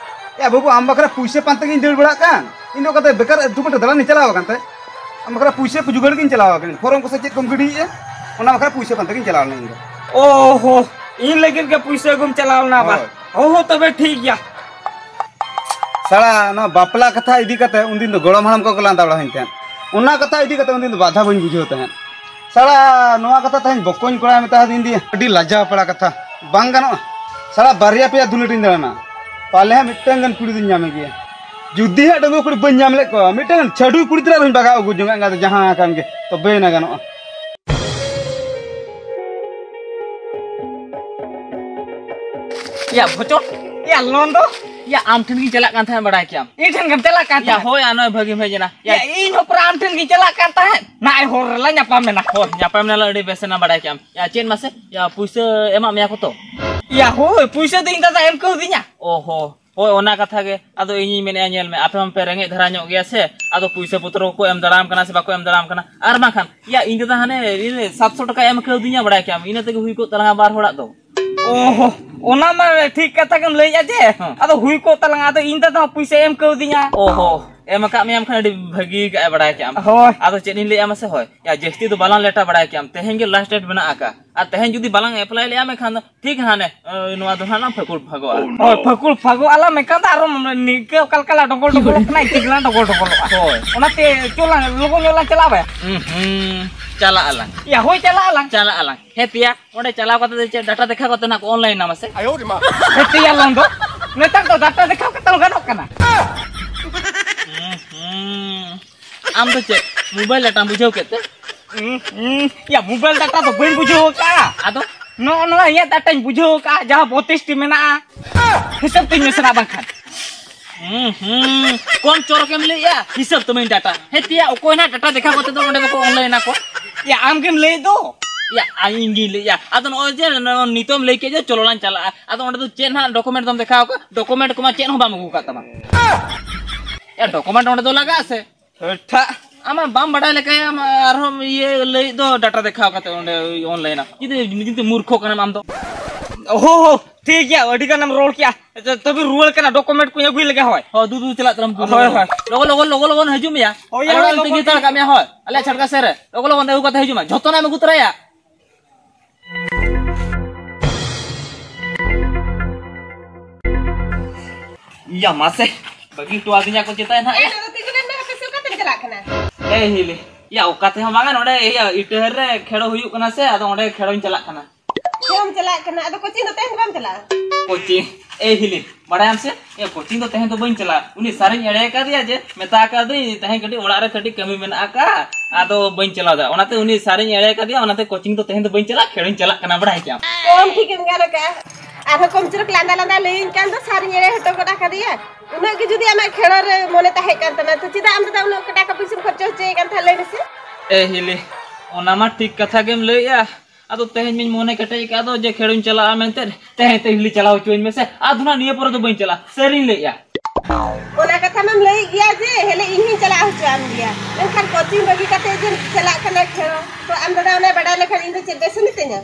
ᱭᱟ ᱵᱟᱹᱵᱩ, ᱟᱢ ᱵᱟᱠᱷᱨᱟ ᱯᱩᱭᱥᱟᱹ ᱯᱟᱱᱛᱮ ᱜᱤᱧ ᱫᱟᱹᱲ ᱵᱟᱲᱟᱜ ᱠᱟᱱ᱾ ᱤᱧ ᱫᱚ ᱚᱠᱟᱛᱮ ᱵᱮᱠᱟᱨ ᱫᱩ ᱜᱷᱚᱱᱴᱟ ᱫᱟᱬᱟᱱᱤᱧ ᱪᱟᱞᱟᱣ ᱟᱠᱟᱱ ᱛᱮ, ᱟᱢ ᱵᱟᱠᱷᱨᱟ ᱯᱩᱭᱥᱟᱹ ᱠᱚ ᱡᱩᱜᱟᱹᱲ ᱜᱤᱧ ᱪᱟᱞᱟᱣ ᱟᱠᱟᱱᱟ᱾ ᱯᱷᱚᱨᱚᱢ ᱠᱚ ᱥᱮ ᱪᱮᱫ ᱠᱚᱢ ᱜᱤᱰᱤᱭᱮᱫᱼᱟ, ᱚᱱᱟ ᱵᱟᱠᱷᱨᱟ ᱯᱩᱭᱥᱟᱹ ᱯᱟᱱᱛᱮ ᱜᱤᱧ ᱪᱟᱞᱟᱣ ᱞᱮᱱᱟ ᱤᱧ ᱫᱚ᱾ ᱚᱦᱚ, ᱤᱧ ᱞᱟᱹᱜᱤᱫ ᱜᱮ ᱯᱩᱭᱥᱟᱹ ᱟᱹᱜᱩᱢ ᱪᱟᱞᱟᱣ ᱞᱮᱱᱟ ᱵᱟ? ᱦᱳᱭ᱾ ᱚᱦᱚ, ᱛᱚᱵᱮ ᱴᱷᱤᱠ ᱜᱮᱭᱟ᱾ ᱥᱟᱲᱟ, ᱱᱚᱣᱟ ᱵᱟᱯᱞᱟ ᱠᱟᱛᱷᱟ ᱤᱫᱤ ᱠᱟᱛᱮ ᱩᱱᱫᱤᱱ ᱫᱚ ᱜᱚᱲᱚᱢ ᱦᱟᱲᱟᱢ ᱠᱚᱠᱚ ᱞᱟᱸᱫᱟ ᱵᱟᱲᱟᱣᱟᱹᱧ ᱛᱟᱦᱮᱸᱫ᱾ ᱚᱱᱟ ᱠᱟᱛᱷᱟ ᱤᱫᱤ ᱠᱟᱛᱮ ᱩᱱᱫᱤᱱ ᱫᱚ ᱵᱟᱫᱷᱟ ᱵᱟᱹᱧ ᱵᱩᱡᱷᱟᱹᱣ ᱛᱟᱦᱮᱸᱫ᱾ ᱥᱟᱲᱟ, ᱱᱚᱣᱟ ᱠᱟᱛᱷᱟ ᱛᱮᱦᱮᱧ ᱵᱚᱠᱚᱧ ᱠᱚᱲᱟᱭ ᱢᱮᱛᱟ ᱫᱤᱧ ᱫᱤᱭᱟ, ᱟᱹᱰᱤ ᱞᱟᱡᱟᱣ ᱯᱟᱲᱟ ᱠᱟᱛᱷᱟ᱾ ᱵᱟᱝ ᱜᱟᱱᱚᱜᱼᱟ᱾ ᱥᱟᱲᱟ, ᱵᱟᱨᱭᱟ ᱯᱮᱭᱟ ᱫᱩᱞᱟᱹᱲᱤᱧ ᱫᱟᱬᱟᱱᱟ, ᱯᱟᱞᱮ ᱦᱟᱸᱜ ᱢᱤᱫᱴᱟᱝ ᱜᱟᱱ ᱠᱩᱲᱤ ᱫᱚᱧ ᱧᱟᱢᱮ ᱜᱮᱭᱟ᱾ ᱡᱩᱫᱤ ᱦᱟᱸᱜ ᱰᱟᱺᱜᱩᱣᱟᱹ ᱠᱩᱲᱤ ᱵᱟᱹᱧ ᱧᱟᱢ ᱞᱮᱫ ᱠᱚᱣᱟ, ᱢᱤᱫᱴᱟᱝ ᱪᱷᱟᱹᱰᱩᱭ ᱠᱩᱲᱤ ᱛᱟᱞᱟᱝ ᱨᱮᱦᱚᱸᱧ ᱵᱟᱜᱟᱣ ᱟᱹᱜᱩ ᱡᱚᱝᱟ, ᱮᱸᱜᱟ ᱫᱚ ᱡᱟᱦᱟᱸ ᱟᱠᱟᱱ ᱜᱮ, ᱛᱚᱵᱮᱭᱮᱱᱟ ᱜᱟᱱᱚᱜᱼᱟ᱾ ᱭᱟ ᱵᱷᱚᱪᱚ, ᱭᱟ ᱞᱚᱱ ᱫᱚ, ᱭᱟ ᱟᱢ ᱴᱷᱮᱱ ᱜᱤᱧ ᱪᱟᱞᱟᱜ ᱠᱟᱱ ᱛᱟᱦᱮᱸᱫ, ᱵᱟᱲᱟᱭ ᱠᱮᱭᱟᱢ᱾ ᱤᱧ ᱴᱷᱮᱱ ᱜᱮᱢ ᱪᱟᱞᱟᱜ ᱠᱟᱱ ᱭᱟ ᱛᱟᱦᱮᱸᱫ? ᱦᱳᱭ, ᱟᱨ ᱱᱚᱜᱼᱚᱭ ᱵᱷᱟᱹᱜᱤᱢ ᱦᱮᱡ ᱮᱱᱟ᱾ ᱭᱟ, ᱭᱟ ᱤᱧ ᱦᱚᱸ ᱯᱩᱨᱟ ᱟᱢ ᱴᱷᱮᱱ ᱜᱤᱧ ᱪᱟᱞᱟᱜ ᱠᱟᱱ ᱛᱟᱦᱮᱸᱫ, ᱱᱚᱜᱼᱚᱭ ᱦᱚᱨ ᱨᱮᱞᱟᱝ ᱧᱟᱯᱟᱢ ᱮᱱᱟ᱾ ᱦᱳᱭ, ᱧᱟᱯᱟᱢ ᱮᱱᱟᱞᱟᱝ, ᱟᱹᱰᱤ ᱵᱮᱥ ᱮᱱᱟ, ᱵᱟᱲᱟᱭ ᱠᱮᱭᱟᱢ᱾ ᱭᱟ ᱪᱮᱫ ᱢᱟᱥᱮ, ᱭᱟ ᱯᱩᱭᱥᱟᱹ ᱮᱢᱟᱜ ᱢᱮᱭᱟ ᱠᱚ ᱛᱚ? ᱭᱟ ᱦᱳᱭ, ᱯᱩᱭᱥᱟᱹ ᱫᱚ ᱤᱧ ᱫᱟᱫᱟ ᱮᱢ ᱠᱟᱹᱣᱫᱤᱧᱟ᱾ ᱚᱦᱚ, ᱦᱳᱭ, ᱚᱱᱟ ᱠᱟᱛᱷᱟ ᱜᱮ᱾ ᱟᱫᱚ ᱤᱧᱤᱧ ᱢᱮᱱᱮᱫᱼᱟ, ᱧᱮᱞ ᱢᱮ, ᱟᱯᱮ ᱢᱟᱯᱮ ᱨᱮᱸᱜᱮᱡ ᱫᱷᱟᱨᱟ ᱧᱚᱜ ᱜᱮᱭᱟ ᱥᱮ, ᱟᱫᱚ ᱯᱩᱭᱥᱟᱹ ᱯᱚᱛᱨᱚ ᱠᱚᱠᱚ ᱮᱢ ᱫᱟᱲᱮᱭᱟᱢ ᱠᱟᱱᱟ ᱥᱮ ᱵᱟᱠᱚ ᱮᱢ ᱫᱟᱲᱮᱭᱟᱢ ᱠᱟᱱᱟ? ᱟᱨ ᱵᱟᱝᱠᱷᱟᱱ ᱭᱟ, ᱤᱧ ᱫᱟᱫᱟ ᱦᱟᱱᱮ ᱤᱭᱟᱹ ᱥᱟᱛᱥᱚ ᱴᱟᱠᱟᱭ ᱮᱢ ᱠᱟᱹᱣᱫᱤᱧᱟ, ᱵᱟᱲᱟᱭ ᱠᱮᱭᱟᱢ, ᱤᱱᱟᱹ ᱛᱮᱜᱮ ᱦᱩᱭ ᱠᱚᱜ ᱛᱟᱞᱟᱝᱟ ᱵᱟᱨ ᱦᱚᱲᱟᱜ ᱫᱚ᱾ ᱚᱦᱚ, ᱚᱱᱟ ᱢᱟ ᱴᱷᱤᱠ ᱠᱟᱛᱷᱟ ᱜᱮᱢ ᱞᱟᱹᱭᱮᱫᱼᱟ ᱡᱮ, ᱦᱮᱸ᱾ ᱟᱫᱚ ᱦᱩᱭ ᱠᱚᱜ ᱛᱟᱞᱟᱝᱟ, ᱟᱫᱚ ᱤᱧ ᱫᱟᱫᱟ ᱦᱚᱸ ᱯᱩᱭᱥᱟᱹᱭ ᱮᱢ ᱠᱟᱹᱣᱫᱤᱧᱟ᱾ ᱚᱦᱚ, ᱮᱢ ᱟᱠᱟᱫ ᱢᱮᱭᱟᱢ ᱠᱷᱟᱱ ᱟᱹᱰᱤ ᱵᱷᱟᱹᱜᱤ ᱠᱟᱜᱼᱟᱭ, ᱵᱟᱲᱟᱭ ᱠᱮᱜᱼᱟᱢ᱾ ᱦᱳᱭ᱾ ᱟᱫᱚ ᱪᱮᱫ ᱤᱧ ᱞᱟᱹᱭᱮᱫᱼᱟ ᱢᱟᱥᱮ, ᱦᱳᱭ, ᱭᱟ, ᱡᱟᱹᱥᱛᱤ ᱫᱚ ᱵᱟᱞᱟᱝ ᱞᱮᱴᱟ, ᱵᱟᱲᱟᱭ ᱠᱮᱜᱼᱟᱢ, ᱛᱮᱦᱮᱧ ᱜᱮ ᱞᱟᱥᱴ ᱰᱮᱴ ᱢᱮᱱᱟᱜ ᱟᱠᱟᱫᱼᱟ, ᱟᱨ ᱛᱮᱦᱮᱧ ᱡᱩᱫᱤ ᱵᱟᱞᱟᱝ ᱮᱯᱞᱟᱭ ᱞᱮᱜᱼᱟ ᱢᱮᱱᱠᱷᱟᱱ ᱫᱚ ᱴᱷᱤᱠ ᱦᱟᱱᱮ, ᱮ, ᱱᱚᱣᱟ ᱫᱚ ᱱᱟᱦᱟᱜ ᱞᱟᱝ ᱯᱷᱟᱹᱠᱩᱲ ᱯᱷᱟᱹᱜᱚᱜᱼᱟ᱾ ᱦᱳᱭ, ᱯᱷᱟᱹᱠᱩᱲ ᱯᱷᱟᱹᱜᱚᱜ ᱟᱞᱟᱝ ᱢᱮᱱᱠᱷᱟᱱ ᱫᱚ ᱟᱨᱚ ᱱᱤᱝᱠᱟᱹ ᱚᱠᱟ ᱞᱮᱠᱟ ᱞᱟᱝ ᱰᱚᱜᱚᱞ ᱰᱚᱜᱚᱞᱚᱜ ᱠᱟᱱᱟ, ᱤᱱᱠᱟᱹ ᱜᱮᱞᱟᱝ ᱰᱚᱜᱚᱞ ᱰᱚᱜᱚᱞᱚᱜᱼᱟ᱾ ᱦᱳᱭ᱾ ᱚᱱᱟᱛᱮ ᱪᱚ ᱞᱟᱝ ᱞᱚᱜᱚᱱ ᱧᱚᱜ ᱞᱟᱝ ᱪᱟᱞᱟᱜᱼᱟ᱾ ᱦᱩᱸ, ᱦᱩᱸ, ᱪᱟᱞᱟᱜ ᱟᱞᱟᱝ᱾ ᱭᱟ, ᱦᱳᱭ, ᱪᱟᱞᱟᱜ ᱟᱞᱟᱝ᱾ ᱪᱟᱞᱟᱜ ᱟᱞᱟᱝ᱾ ᱦᱮᱸ ᱛᱮᱭᱟ, ᱚᱸᱰᱮ ᱪᱟᱞᱟᱣ ᱠᱟᱛᱮ ᱫᱚ ᱪᱮᱫ ᱰᱟᱴᱟ ᱫᱮᱠᱷᱟᱣ ᱠᱟᱛᱮ ᱱᱟᱜ ᱠᱚ ᱚᱱᱞᱟᱭᱤᱱᱟ ᱢᱟᱥᱮ? ᱟᱭᱳ ᱨᱮ ᱢᱟ᱾ ᱦᱮᱸ ᱛᱮᱭᱟ, ᱞᱚᱱ ᱫᱚ᱾ ᱱᱮᱛᱟᱨ ᱫᱚ ᱰᱟᱴᱟ ᱫᱮᱠᱷᱟᱣ ᱠᱟᱛᱮ ᱦᱚᱸ ᱜᱟᱱᱚᱜ ᱠᱟᱱᱟ᱾ ᱦᱩᱸ, ᱦᱩᱸ᱾ ᱟᱢ ᱫᱚ ᱪᱮᱫ ᱢᱳᱵᱟᱭᱤᱞ ᱰᱟᱴᱟᱢ ᱵᱩᱡᱷᱟᱹᱣ ᱠᱮᱫ ᱛᱮ? ᱦᱩᱸ, ᱦᱩᱸ᱾ ᱭᱟ, ᱢᱳᱵᱟᱭᱤᱞ ᱰᱟᱴᱟ ᱫᱚ ᱵᱟᱹᱧ ᱵᱩᱡᱷᱟᱹᱣ ᱟᱠᱟᱫᱼᱟ᱾ ᱟᱫᱚ? ᱱᱚᱜᱼᱚ ᱱᱚᱣᱟ ᱤᱧᱟᱹᱜ ᱰᱟᱴᱟᱧ ᱵᱩᱡᱷᱟᱹᱣ ᱟᱠᱟᱫᱼᱟ, ᱡᱟᱦᱟᱸ ᱵᱚᱛᱤᱥ ᱴᱤ ᱢᱮᱱᱟᱜᱼᱟ᱾ ᱦᱤᱥᱟᱹᱵ ᱛᱤᱧ ᱢᱮᱥᱮ ᱱᱟᱜ ᱵᱟᱝᱠᱷᱟᱱ᱾ ᱦᱩᱸ, ᱦᱩᱸ᱾ ᱠᱚᱢ ᱪᱚᱨᱚᱠᱮᱢ ᱞᱟᱹᱭᱮᱜᱼᱟ, ᱦᱤᱥᱟᱹᱵ ᱛᱟᱹᱢᱟᱹᱧ ᱰᱟᱴᱟ᱾ ᱦᱮᱸ ᱛᱮᱭᱟ, ᱚᱠᱚᱭ ᱱᱟᱜ ᱰᱟᱴᱟ ᱫᱮᱠᱷᱟᱣ ᱠᱟᱛᱮ ᱫᱚ ᱚᱸᱰᱮ ᱫᱚᱠᱚ ᱚᱱᱞᱟᱭᱤᱱ ᱟᱠᱚ? ᱭᱟ, ᱟᱢ ᱜᱮᱢ ᱞᱟᱹᱭᱮᱫ ᱫᱚ᱾ ᱭᱟ, ᱟ, ᱤᱧ ᱜᱤᱧ ᱞᱟᱹᱭᱮᱜᱼᱟ᱾ ᱟᱫᱚ ᱱᱚᱜᱼᱚᱭ ᱡᱮ ᱱᱚ-, ᱱᱤᱛᱚᱜ ᱮᱢ ᱞᱟᱹᱭ ᱠᱮᱫ ᱡᱮ ᱪᱚᱞᱚ ᱞᱟᱝ ᱪᱟᱞᱟᱜᱼᱟ, ᱟᱫᱚ ᱚᱸᱰᱮ ᱫᱚ ᱪᱮᱫ ᱱᱟᱜ ᱰᱚᱠᱩᱢᱮᱱᱴ ᱫᱚᱢ ᱫᱮᱠᱷᱟᱣ ᱠᱚᱣᱟ? ᱰᱚᱠᱩᱢᱮᱱᱴ ᱠᱚᱢᱟ ᱪᱮᱫ ᱦᱚᱸ ᱵᱟᱢ ᱟᱹᱜᱩ ᱟᱠᱟᱫ ᱛᱟᱢᱟ᱾ ᱭᱟ, ᱰᱚᱠᱩᱢᱮᱱᱴ ᱚᱸᱰᱮ ᱫᱚ ᱞᱟᱜᱟᱜᱼᱟ ᱥᱮ? ᱦᱟᱹᱴ᱾ ᱟᱢ ᱢᱟ ᱵᱟᱢ ᱵᱟᱰᱟᱭ ᱞᱮᱠᱟᱭᱟ, ᱟᱢ ᱟᱨᱦᱚᱸ ᱤᱭᱟᱹ ᱞᱟᱹᱭᱮᱫ ᱫᱚ ᱰᱟᱴᱟ ᱫᱮᱠᱷᱟᱣ ᱠᱟᱛᱮ ᱚᱸᱰᱮ ᱚᱱᱞᱟᱭᱤᱱᱟ᱾ ᱡᱩᱫᱤ, ᱡᱩᱫᱤ ᱢᱩᱨᱠᱷᱚ ᱠᱟᱱᱟᱢ ᱟᱢ ᱫᱚ᱾ ᱦᱳ, ᱦᱳ, ᱴᱷᱤᱠ ᱜᱮᱭᱟ, ᱟᱹᱰᱤ ᱜᱟᱱᱮᱢ ᱨᱚᱲ ᱠᱮᱜᱼᱟ᱾ ᱛᱚᱵᱮ ᱨᱩᱣᱟᱹᱲ ᱠᱟᱱᱟ, ᱰᱚᱠᱩᱢᱮᱱᱴ ᱠᱚᱧ ᱟᱹᱜᱩᱭ ᱞᱮᱜᱮ᱾ ᱦᱳᱭ᱾ ᱦᱳᱭ, ᱫᱩ ᱫᱩ ᱪᱟᱞᱟᱜ ᱛᱟᱞᱟᱝ ᱠᱚ᱾ ᱦᱳᱭ, ᱦᱳᱭ᱾ ᱞᱚᱜᱚᱱ, ᱞᱚᱜᱚᱱ, ᱞᱚᱜᱚᱱ, ᱞᱚᱜᱚᱱ ᱦᱤᱡᱩᱜ ᱢᱮᱭᱟ᱾ ᱦᱳᱭ, ᱟᱞᱮ ᱦᱳᱭ, ᱚᱲᱟᱜ ᱨᱮ ᱛᱟᱹᱜᱤ ᱞᱚᱜᱚᱱ ᱦᱟᱛᱟᱲ ᱠᱟᱜ ᱢᱮᱭᱟ᱾ ᱦᱳᱭ, ᱟᱞᱮ ᱪᱷᱟᱴᱠᱟ ᱥᱮᱫ ᱨᱮ᱾ ᱞᱚᱜᱚᱱ, ᱞᱚᱜᱚᱱ ᱟᱹᱜᱩ ᱠᱟᱛᱮ ᱦᱤᱡᱩᱜ ᱢᱮ᱾ ᱡᱷᱚᱛᱚᱱᱟᱜ ᱮᱢ ᱟᱹᱜᱩ ᱛᱚᱨᱟᱭᱟ᱾ ᱤᱭᱟ, ᱢᱟᱥᱮ, ᱵᱟᱹᱜᱤ ᱦᱚᱴᱚ ᱟᱹᱫᱤᱧᱟ ᱠᱚ ᱪᱮᱛᱟᱱ ᱦᱟᱸᱜ᱾ ᱮ, ᱫᱟᱫᱟ, ᱛᱤᱸᱜᱩ ᱞᱮᱱ ᱢᱮ, ᱦᱟᱯᱮ ᱥᱮ, ᱚᱠᱟ ᱛᱮᱢ ᱪᱟᱞᱟᱜ ᱠᱟᱱᱟ? ᱮ ᱦᱤᱞᱤ, ᱭᱟ, ᱚᱠᱟ ᱛᱮᱦᱚᱸ ᱵᱟᱝᱟ, ᱱᱚᱰᱮ ᱤᱭᱟᱹ ᱤᱴᱟᱹᱦᱟᱹᱨ ᱨᱮ ᱠᱷᱮᱲᱚ ᱦᱩᱭᱩᱜ ᱠᱟᱱᱟ ᱥᱮ, ᱟᱫᱚ ᱚᱸᱰᱮ ᱠᱷᱮᱲᱚᱧ ᱪᱟᱞᱟᱜ ᱠᱟᱱᱟ᱾ ᱠᱷᱮᱲᱚᱢ ᱪᱟᱞᱟᱜ ᱠᱟᱱᱟ? ᱟᱫᱚ ᱠᱳᱪᱤᱝ ᱫᱚ ᱛᱮᱦᱮᱧ ᱫᱚ ᱵᱟᱢ ᱪᱟᱞᱟᱜᱼᱟ? ᱠᱳᱪᱤᱝ? ᱮ ᱦᱤᱞᱤ, ᱵᱟᱲᱟᱭᱟᱢ ᱥᱮ, ᱮ, ᱠᱳᱪᱤᱝ ᱫᱚ ᱛᱮᱦᱮᱧ ᱫᱚ ᱵᱟᱹᱧ ᱪᱟᱞᱟᱜᱼᱟ᱾ ᱩᱱᱤ ᱥᱟᱨᱤᱧ ᱮᱲᱮ ᱠᱟᱫᱮᱭᱟ ᱡᱮ, ᱢᱮᱛᱟ ᱠᱟᱫᱮᱭᱟᱹᱧ ᱛᱮᱦᱮᱧ ᱠᱟᱹᱴᱤᱡ ᱚᱲᱟᱜ ᱨᱮ ᱠᱟᱹᱴᱤᱡ ᱠᱟᱹᱢᱤ ᱢᱮᱱᱟᱜ ᱟᱠᱟᱫᱼᱟ, ᱟᱫᱚ ᱵᱟᱹᱧ ᱪᱟᱞᱟᱣ ᱫᱟᱲᱮᱭᱟᱜᱼᱟ᱾ ᱚᱱᱟᱛᱮ ᱩᱱᱤ ᱥᱟᱨᱤᱧ ᱮᱲᱮ ᱠᱟᱫᱮᱭᱟ, ᱚᱱᱟᱛᱮ ᱠᱳᱪᱤᱝ ᱫᱚ ᱛᱮᱦᱮᱧ ᱫᱚ ᱵᱟᱹᱧ ᱪᱟᱞᱟᱜᱼᱟ, ᱠᱷᱮᱲᱚᱧ ᱪᱟᱞᱟᱜ ᱠᱟᱱᱟ, ᱵᱟᱲᱟᱭ ᱠᱮᱫᱟᱢ᱾ ᱠᱚᱢ ᱴᱷᱤᱠ ᱮᱢ ᱜᱟᱱ ᱟᱠᱟᱫᱼᱟ᱾ ᱟᱨᱦᱚᱸ ᱠᱚᱢ ᱪᱚᱨᱚᱠ ᱞᱟᱸᱫᱟ ᱞᱟᱸᱫᱟ ᱞᱟᱹᱭᱟᱹᱧ ᱠᱟᱱ ᱫᱚ ᱥᱟᱨᱤᱧ ᱮᱲᱮ ᱦᱚᱴᱚ ᱜᱚᱫ ᱟᱠᱟᱫᱮᱭᱟ᱾ ᱩᱱᱟᱹᱜ ᱜᱮ ᱡᱩᱫᱤ ᱟᱢᱟᱜ ᱠᱷᱮᱲᱚ ᱨᱮ ᱢᱚᱱᱮ ᱛᱟᱦᱮᱸ ᱠᱟᱱ ᱛᱟᱢᱟ, ᱛᱚ ᱪᱮᱫᱟᱜ ᱟᱢ ᱫᱟᱫᱟ ᱩᱱᱟᱹᱜ ᱴᱟᱠᱟ ᱯᱩᱭᱥᱟᱹᱢ ᱠᱷᱚᱨᱪᱟ ᱦᱚᱪᱚᱭᱮ ᱠᱟᱱ ᱛᱟᱦᱮᱸᱫ, ᱞᱟᱹᱭ ᱢᱮᱥᱮ? ᱮ ᱦᱤᱞᱤ, ᱚᱱᱟ ᱢᱟ ᱴᱷᱤᱠ ᱠᱟᱛᱷᱟ ᱜᱮᱢ ᱞᱟᱹᱭᱮᱜᱼᱟ᱾ ᱟᱫᱚ ᱛᱮᱦᱮᱧ ᱢᱟᱧ ᱢᱚᱱᱮ ᱠᱮᱴᱮᱡ ᱟᱠᱟᱫ ᱫᱚ ᱡᱮ ᱠᱷᱮᱲᱚᱧ ᱪᱟᱞᱟᱜᱼᱟ ᱢᱮᱱᱛᱮ, ᱛᱮᱦᱮᱧ ᱛᱮ ᱦᱤᱞᱤ ᱪᱟᱞᱟᱣ ᱦᱚᱪᱚᱣᱟᱹᱧ ᱢᱮᱥᱮ, ᱟᱫᱚ ᱱᱟᱜ ᱱᱤᱭᱟᱹ ᱯᱚᱨᱮ ᱫᱚ ᱵᱟᱹᱧ ᱪᱟᱞᱟᱜᱼᱟ, ᱥᱟᱹᱨᱤᱧ ᱞᱟᱹᱭᱮᱜᱼᱟ᱾ ᱚᱱᱟ ᱠᱟᱛᱷᱟ ᱢᱟᱢ ᱞᱟᱹᱭᱮᱫ ᱜᱮᱭᱟ ᱡᱮ ᱦᱮᱞᱮ ᱤᱧ ᱦᱚᱸᱧ ᱪᱟᱞᱟᱜ ᱦᱚᱪᱚᱣᱟᱢ ᱜᱮᱭᱟ, ᱢᱮᱱᱠᱷᱟᱱ ᱠᱳᱪᱤᱝ ᱵᱟᱹᱜᱤ ᱠᱟᱛᱮ ᱡᱮᱢ ᱪᱟᱞᱟᱜ ᱠᱟᱱᱟ ᱠᱷᱮᱲᱚ, ᱛᱚ ᱟᱢ ᱫᱟᱫᱟ ᱚᱱᱟ ᱵᱟᱰᱟᱭ ᱞᱮᱠᱷᱟᱱ ᱤᱧ ᱫᱚ ᱪᱮᱫ ᱵᱮᱥᱮ ᱢᱤᱛᱟᱹᱧᱟ?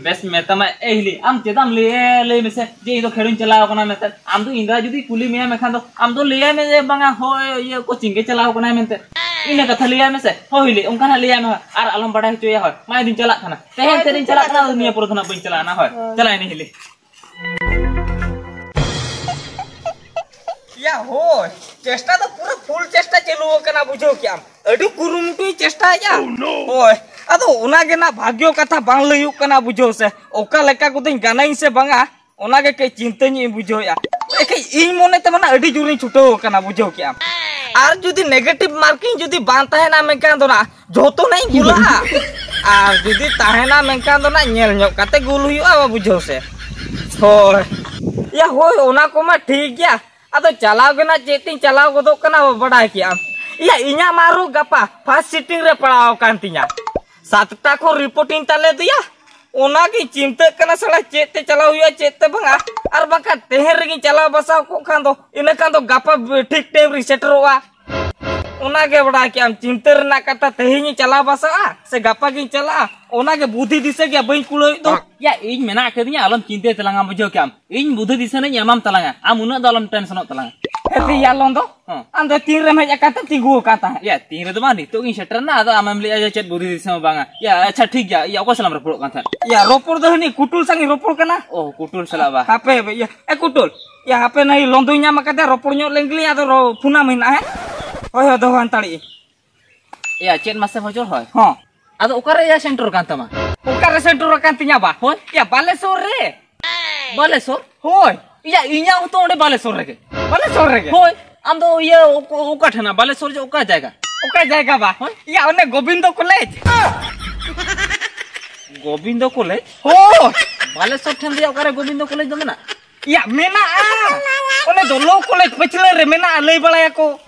ᱵᱮᱥ ᱢᱮᱛᱟᱢᱟ, ᱮ ᱦᱤᱞᱤ, ᱟᱢ ᱪᱮᱫᱟᱜ ᱮᱢ ᱞᱟᱹᱭ, ᱞᱟᱹᱭ ᱢᱮᱥᱮ ᱡᱮ ᱤᱧ ᱫᱚ ᱠᱷᱮᱲᱚᱧ ᱪᱟᱞᱟᱣ ᱠᱟᱱᱟ ᱢᱮᱱᱛᱮ? ᱟᱢ ᱫᱚ ᱤᱧ ᱫᱟᱫᱟ ᱡᱩᱫᱤ ᱠᱩᱞᱤ ᱢᱮᱭᱟ ᱢᱮᱱᱠᱷᱟᱱ ᱫᱚ ᱟᱢ ᱫᱚ ᱞᱟᱹᱭᱟᱭ ᱢᱮ ᱡᱮ ᱵᱟᱝᱟ, ᱦᱳᱭ, ᱤᱭᱟᱹ, ᱠᱳᱪᱤᱝ ᱜᱮ ᱪᱟᱞᱟᱣ ᱠᱟᱱᱟᱭ ᱢᱮᱱᱛᱮ᱾ ᱤᱱᱟᱹ ᱠᱟᱛᱷᱟ ᱞᱟᱹᱭᱟᱭ ᱢᱮᱥᱮ᱾ ᱦᱳᱭ ᱦᱤᱞᱤ, ᱚᱱᱠᱟ ᱱᱟᱜ ᱞᱟᱹᱭᱟᱭ ᱢᱮ, ᱟᱨ ᱟᱞᱚᱢ ᱵᱟᱰᱟᱭ ᱦᱚᱪᱚᱭᱟ᱾ ᱦᱳᱭ, ᱢᱟ, ᱤᱧ ᱫᱩᱧ ᱪᱟᱞᱟᱜ ᱠᱟᱱᱟ, ᱛᱮᱦᱮᱧ ᱦᱳᱭ, ᱛᱮᱫ ᱤᱧ ᱪᱟᱞᱟᱜ ᱠᱟᱱᱟ, ᱪᱟᱞᱟᱜ ᱟᱫᱚ ᱱᱤᱭᱟᱹ ᱯᱚᱨᱮ ᱫᱚ ᱱᱟᱜ ᱵᱟᱹᱧ ᱪᱟᱞᱟᱜᱼᱟ ᱱᱟ᱾ ᱦᱳᱭ, ᱦᱳᱭ᱾ ᱪᱟᱞᱟᱜ ᱤᱧ ᱦᱤᱞᱤ᱾ ᱭᱟ ᱦᱳᱭ, ᱪᱮᱥᱴᱟ ᱫᱚ ᱯᱩᱨᱟᱹ ᱯᱷᱩᱞ ᱪᱮᱥᱴᱟ ᱪᱟᱹᱞᱩ ᱟᱠᱟᱱᱟ, ᱵᱩᱡᱷᱟᱹᱣ ᱠᱮᱜᱼᱟᱢ᱾ ᱟᱹᱰᱤ ᱠᱩᱨᱩᱢᱩᱴᱩᱧ ᱪᱮᱥᱴᱟᱭᱮᱫᱼᱟ᱾ Oh, no! ᱦᱳᱭ, ᱟᱫᱚ ᱚᱱᱟ ᱜᱮ ᱱᱟᱜ ᱵᱷᱟᱜᱽᱭᱚ ᱠᱟᱛᱷᱟ ᱵᱟᱝ ᱞᱟᱹᱭᱩᱜ ᱠᱟᱱᱟ, ᱵᱩᱡᱷᱟᱹᱣ ᱥᱮ, ᱚᱠᱟ ᱞᱮᱠᱟ ᱠᱚᱫᱚᱧ ᱜᱟᱱᱟᱧ ᱥᱮ ᱵᱟᱝᱟ, ᱚᱱᱟ ᱜᱮ ᱠᱟᱹᱡ ᱪᱤᱱᱛᱟᱹ ᱧᱚᱜ ᱤᱧ ᱵᱩᱡᱷᱟᱹᱣᱮᱫᱼᱟ᱾ ᱮᱠᱷᱟᱡ ᱤᱧ ᱢᱚᱱᱮ ᱛᱮᱢᱟ ᱱᱟᱜ ᱟᱹᱰᱤ ᱡᱳᱨᱤᱧ ᱪᱷᱩᱴᱟᱹᱣ ᱟᱠᱟᱱᱟ, ᱵᱩᱡᱷᱟᱹᱣ ᱠᱮᱜᱼᱟᱢ᱾ ᱟᱨ ᱡᱩᱫᱤ ᱱᱮᱜᱮᱴᱤᱵᱷ ᱢᱟᱨᱠᱤᱝ ᱡᱩᱫᱤ ᱵᱟᱝ ᱛᱟᱦᱮᱱᱟ ᱢᱮᱱᱠᱷᱟᱱ ᱫᱚ ᱱᱟᱜ ᱡᱷᱚᱛᱚ ᱱᱟᱜ ᱤᱧ ᱜᱩᱞᱟᱜᱼᱟ᱾ ᱟᱨ ᱡᱩᱫᱤ ᱛᱟᱦᱮᱱᱟ ᱢᱮᱱᱠᱷᱟᱱ ᱫᱚ ᱱᱟᱜ ᱧᱮᱞ ᱧᱚᱜ ᱠᱟᱛᱮ ᱜᱩᱞ ᱦᱩᱭᱩᱜᱼᱟ, ᱵᱩᱡᱷᱟᱹᱣ ᱥᱮ᱾ ᱦᱳᱭ᱾ ᱭᱟ ᱦᱳᱭ, ᱚᱱᱟ ᱠᱚᱢᱟ ᱴᱷᱤᱠ ᱜᱮᱭᱟ᱾ ᱟᱫᱚ ᱪᱟᱞᱟᱣ ᱜᱮ ᱱᱟᱜ ᱪᱮᱫ ᱛᱤᱧ ᱪᱟᱞᱟᱣ ᱜᱚᱫᱚᱜ ᱠᱟᱱᱟ, ᱵᱟᱰᱟᱭ ᱠᱮᱜᱼᱟᱢ᱾ ᱭᱟ, ᱤᱧᱟᱜ ᱢᱟ ᱟᱨᱦᱚᱸ ᱜᱟᱯᱟ ᱯᱷᱟᱥᱴ ᱥᱤᱴᱤᱝ ᱨᱮ ᱯᱟᱲᱟᱣ ᱟᱠᱟᱱ ᱛᱤᱧᱟ᱾ ᱥᱟᱛᱴᱟ ᱠᱷᱚᱱ ᱨᱤᱯᱳᱨᱴ ᱤᱧ ᱛᱟᱞᱮ ᱫᱚᱭᱟ᱾ ᱚᱱᱟᱜᱤᱧ ᱪᱤᱱᱛᱟᱹᱜ ᱠᱟᱱᱟ ᱥᱟᱞᱟ, ᱪᱮᱫ ᱛᱮ ᱪᱟᱞᱟᱣ ᱦᱩᱭᱩᱜᱼᱟ, ᱪᱮᱫ ᱛᱮ ᱵᱟᱝᱟ᱾ ᱟᱨ ᱵᱟᱝᱠᱷᱟᱱ ᱛᱮᱦᱮᱧ ᱨᱮᱜᱤᱧ ᱪᱟᱞᱟᱣ ᱵᱟᱥᱟᱣ ᱠᱚᱜ ᱠᱷᱟᱱ ᱫᱚ, ᱤᱱᱟᱹ ᱠᱷᱟᱱ ᱫᱚ ᱜᱟᱯᱟ ᱴᱷᱤᱠ ᱴᱟᱭᱤᱢ ᱨᱤᱧ ᱥᱮᱴᱮᱨᱚᱜᱼᱟ᱾ ᱚᱱᱟ ᱜᱮ ᱵᱟᱲᱟᱭ ᱠᱮᱜ ᱟᱢ, ᱪᱤᱱᱛᱟᱹ ᱨᱮᱱᱟᱜ ᱠᱟᱛᱷᱟ, ᱛᱮᱦᱮᱧ ᱤᱧ ᱪᱟᱞᱟᱣ ᱵᱟᱥᱟᱜᱼᱟ ᱥᱮ ᱜᱟᱯᱟ ᱜᱤᱧ ᱪᱟᱞᱟᱜᱼᱟ, ᱚᱱᱟ ᱜᱮ ᱵᱩᱫᱷᱤ ᱫᱤᱥᱟᱹ ᱜᱮ ᱵᱟᱹᱧ ᱠᱩᱲᱟᱹᱣᱮᱫ ᱫᱚ᱾ ᱭᱟ, ᱤᱧ ᱢᱮᱱᱟᱜ ᱟᱠᱟᱫᱤᱧᱟ, ᱟᱞᱚᱢ ᱪᱤᱱᱛᱟᱹᱭ ᱛᱟᱞᱟᱝᱟ, ᱵᱩᱡᱷᱟᱹᱣ ᱠᱮᱜ ᱟᱢ? ᱤᱧ ᱵᱩᱫᱷᱤ ᱫᱤᱥᱟᱹ ᱱᱟᱧ ᱮᱢᱟᱢ ᱛᱟᱞᱟᱝᱟ, ᱟᱢ ᱩᱱᱟᱹᱜ ᱫᱚ ᱟᱞᱚᱢ ᱴᱮᱱᱥᱚᱱᱚᱜ ᱛᱟᱞᱟᱝᱟ᱾ ᱦᱮᱸ ᱛᱚ ᱭᱟ ᱞᱚᱱᱫᱚ, ᱦᱚᱸ᱾ ᱟᱢ ᱫᱚ ᱛᱤᱱ ᱨᱮᱢ ᱦᱮᱡ ᱟᱠᱟᱱ ᱛᱮ ᱛᱤᱸᱜᱩ ᱟᱠᱟᱱ ᱛᱟᱦᱮᱸᱫ? ᱭᱟ, ᱛᱤᱱ ᱨᱮᱫᱚ ᱵᱟᱝ, ᱱᱤᱛᱚᱜ ᱜᱤᱧ ᱥᱮᱴᱮᱨ ᱮᱱᱟ, ᱟᱫᱚ ᱟᱢᱮᱢ ᱞᱟᱹᱭᱮᱜᱼᱟ ᱡᱮ ᱪᱮᱫ ᱵᱩᱫᱷᱤ ᱫᱤᱥᱟᱹ ᱦᱚᱸ ᱵᱟᱝᱟ᱾ ᱭᱟ, ᱟᱪᱪᱷᱟ, ᱴᱷᱤᱠ ᱜᱮᱭᱟ, ᱭᱟ, ᱚᱠᱚᱭ ᱥᱟᱞᱟᱜ ᱮᱢ ᱨᱚᱯᱚᱲᱚᱜ ᱠᱟᱱ ᱛᱟᱦᱮᱸᱫ? ᱭᱟ, ᱨᱚᱯᱚᱲ ᱫᱚ ᱦᱟᱹᱱᱤ ᱠᱩᱴᱩᱞ ᱥᱟᱝ ᱤᱧ ᱨᱚᱯᱚᱲ ᱠᱟᱱᱟ᱾ ᱚ, ᱠᱩᱴᱩᱞ ᱥᱟᱞᱟᱜ ᱵᱟ? ᱦᱟᱯᱮ, ᱦᱟᱯᱮ, ᱭᱟ, ᱮ ᱠᱩᱴᱩᱞ, ᱭᱟ, ᱦᱟᱯᱮ, ᱱᱟᱹᱭ ᱞᱚᱱᱫᱚᱧ ᱧᱟᱢ ᱟᱠᱟᱫᱮᱭᱟ, ᱨᱚᱯᱚᱲ ᱧᱚᱜ ᱞᱮᱱ ᱜᱮᱞᱤᱧ, ᱟᱫᱚ ᱨᱚ-, ᱯᱷᱳᱱᱟᱢ ᱦᱮᱱᱟᱜ, ᱦᱮᱸ? ᱦᱳᱭ, ᱦᱳᱭ, ᱫᱚᱦᱚ ᱦᱟᱛᱟᱲᱮᱜ ᱟᱹᱧ᱾ ᱭᱟ, ᱪᱮᱫ ᱢᱟᱥᱮ ᱦᱚᱡᱚᱨ ᱦᱚᱭ? ᱦᱚᱸ᱾ ᱟᱫᱚ ᱚᱠᱟᱨᱮ ᱭᱟ ᱥᱮᱱᱴᱚᱨ ᱠᱟᱱ ᱛᱟᱢᱟ? ᱚᱠᱟᱨᱮ ᱥᱮᱱᱴᱚᱨ ᱟᱠᱟᱱ ᱛᱤᱧᱟ ᱵᱟ? ᱦᱳᱭ᱾ ᱭᱟ, ᱵᱟᱞᱮᱥᱚᱨ ᱨᱮ᱾ ᱵᱟᱞᱮᱥᱚᱨ? ᱦᱳᱭ᱾ ᱭᱟ, ᱤᱧᱟᱹᱜ ᱦᱚᱸᱛᱚ ᱚᱸᱰᱮ ᱵᱟᱞᱮᱥᱚᱨ ᱨᱮᱜᱮ᱾ ᱵᱟᱞᱮᱥᱚᱨ ᱨᱮᱜᱮ? ᱦᱳᱭ᱾ ᱟᱢ ᱫᱚ ᱤᱭᱟᱹ ᱚᱠ-, ᱚᱠᱟ ᱴᱷᱮᱱᱟ? ᱵᱟᱞᱮᱥᱚᱨ ᱡᱮ ᱚᱠᱟ ᱡᱟᱭᱜᱟ? ᱚᱠᱟ ᱡᱟᱭᱜᱟ ᱵᱟ? ᱦᱳᱭ᱾ ᱭᱟ, ᱚᱱᱮ ᱜᱳᱵᱤᱱᱫᱚ ᱠᱚᱞᱮᱡᱽ᱾ ᱜᱳᱵᱤᱱᱫᱚ ᱠᱚᱞᱮᱡᱽ? ᱦᱳᱭ᱾ ᱵᱟᱞᱮᱥᱚᱨ ᱴᱷᱮᱱ ᱫᱚ ᱭᱟ ᱚᱠᱟᱨᱮ ᱜᱳᱵᱤᱱᱫᱚ ᱠᱚᱞᱮᱡᱽ ᱫᱚ ᱢᱮᱱᱟᱜ? ᱭᱟ, ᱢᱮᱱᱟᱜᱼᱟ᱾ ᱚᱱᱮ ᱫᱚ ᱞᱚ ᱠᱚᱞᱮᱡᱽ ᱯᱟᱹᱪᱷᱞᱟᱹ ᱨᱮ ᱢᱮᱱᱟᱜᱼᱟ, ᱞᱟᱹᱭ ᱵᱟᱲᱟᱭᱟᱠᱚ᱾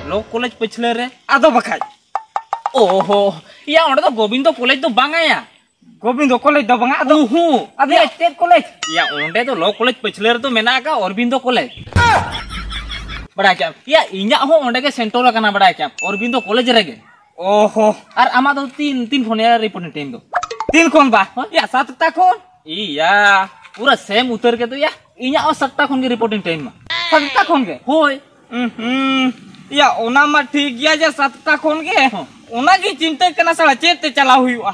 ᱞᱚ ᱠᱚᱞᱮᱡᱽ ᱯᱟᱹᱪᱷᱞᱟᱹ ᱨᱮ? ᱟᱫᱚ ᱵᱟᱠᱷᱟᱡ᱾ ᱚᱦᱚ, ᱭᱟ, ᱚᱸᱰᱮ ᱫᱚ ᱜᱳᱵᱤᱱᱫᱚ ᱠᱚᱞᱮᱡᱽ ᱫᱚ ᱵᱟᱝᱟ ᱭᱟ᱾ ᱜᱳᱵᱤᱱᱫᱚ ᱠᱚᱞᱮᱡᱽ ᱫᱚ ᱵᱟᱝᱟ, ᱟᱫᱚ? ᱩᱦᱩ᱾ ᱟᱫᱚ ᱭᱟ, ᱪᱮᱫ ᱠᱚᱞᱮᱡᱽ? ᱭᱟ, ᱚᱸᱰᱮ ᱫᱚ ᱞᱚ ᱠᱚᱞᱮᱡᱽ ᱯᱟᱹᱪᱷᱞᱟᱹ ᱨᱮᱫᱚ ᱢᱮᱱᱟᱜ ᱟᱠᱟᱫ ᱚᱨᱵᱤᱱᱫᱚ ᱠᱚᱞᱮᱡᱽ᱾ ᱵᱟᱲᱟᱭ ᱠᱮᱜᱼᱟᱢ? ᱭᱟ, ᱤᱧᱟᱹᱜ ᱦᱚᱸ ᱚᱸᱰᱮ ᱜᱮ ᱥᱮᱱᱴᱚᱨ ᱟᱠᱟᱱᱟ, ᱵᱟᱲᱟᱭ ᱠᱮᱜᱼᱟᱢ? ᱚᱨᱵᱤᱱᱫᱚ ᱠᱚᱞᱮᱡᱽ ᱨᱮᱜᱮ᱾ ᱚᱦᱚ᱾ ᱟᱨ ᱟᱢᱟᱜ ᱫᱚ ᱛᱤᱱ, ᱛᱤᱱ ᱠᱷᱚᱱ ᱭᱟ ᱨᱤᱯᱳᱨᱴᱤᱝ ᱴᱟᱭᱤᱢ ᱫᱚ? ᱛᱤᱱ ᱠᱷᱚᱱ ᱵᱟ? ᱦᱳᱭ᱾ ᱭᱟ, ᱥᱟᱛᱴᱟ ᱠᱷᱚᱱ᱾ ᱤᱭᱟ, ᱯᱩᱨᱟᱹ ᱥᱮᱢ ᱩᱛᱟᱹᱨ ᱜᱮ ᱛᱚ ᱭᱟ᱾ ᱤᱧᱟᱹᱜ ᱦᱚᱸ ᱥᱟᱛᱴᱟ ᱠᱷᱚᱱ ᱜᱮ ᱨᱤᱯᱳᱨᱴᱤᱝ ᱴᱟᱭᱤᱢ ᱢᱟ᱾ ᱥᱟᱛᱴᱟ ᱠᱷᱚᱱ ᱜᱮ? ᱦᱳᱭ᱾ ᱩᱸ ᱦᱩᱸ᱾ ᱭᱟ, ᱚᱱᱟ ᱢᱟ ᱴᱷᱤᱠ ᱜᱮᱭᱟ ᱡᱮ ᱥᱟᱛᱴᱟ ᱠᱷᱚᱱ ᱜᱮ᱾ ᱦᱚᱸ᱾ ᱚᱱᱟ ᱜᱤᱧ ᱪᱤᱱᱛᱟᱹᱜ ᱠᱟᱱᱟ ᱥᱟᱞᱟ, ᱪᱮᱫ ᱛᱮ ᱪᱟᱞᱟᱣ ᱦᱩᱭᱩᱜᱼᱟ?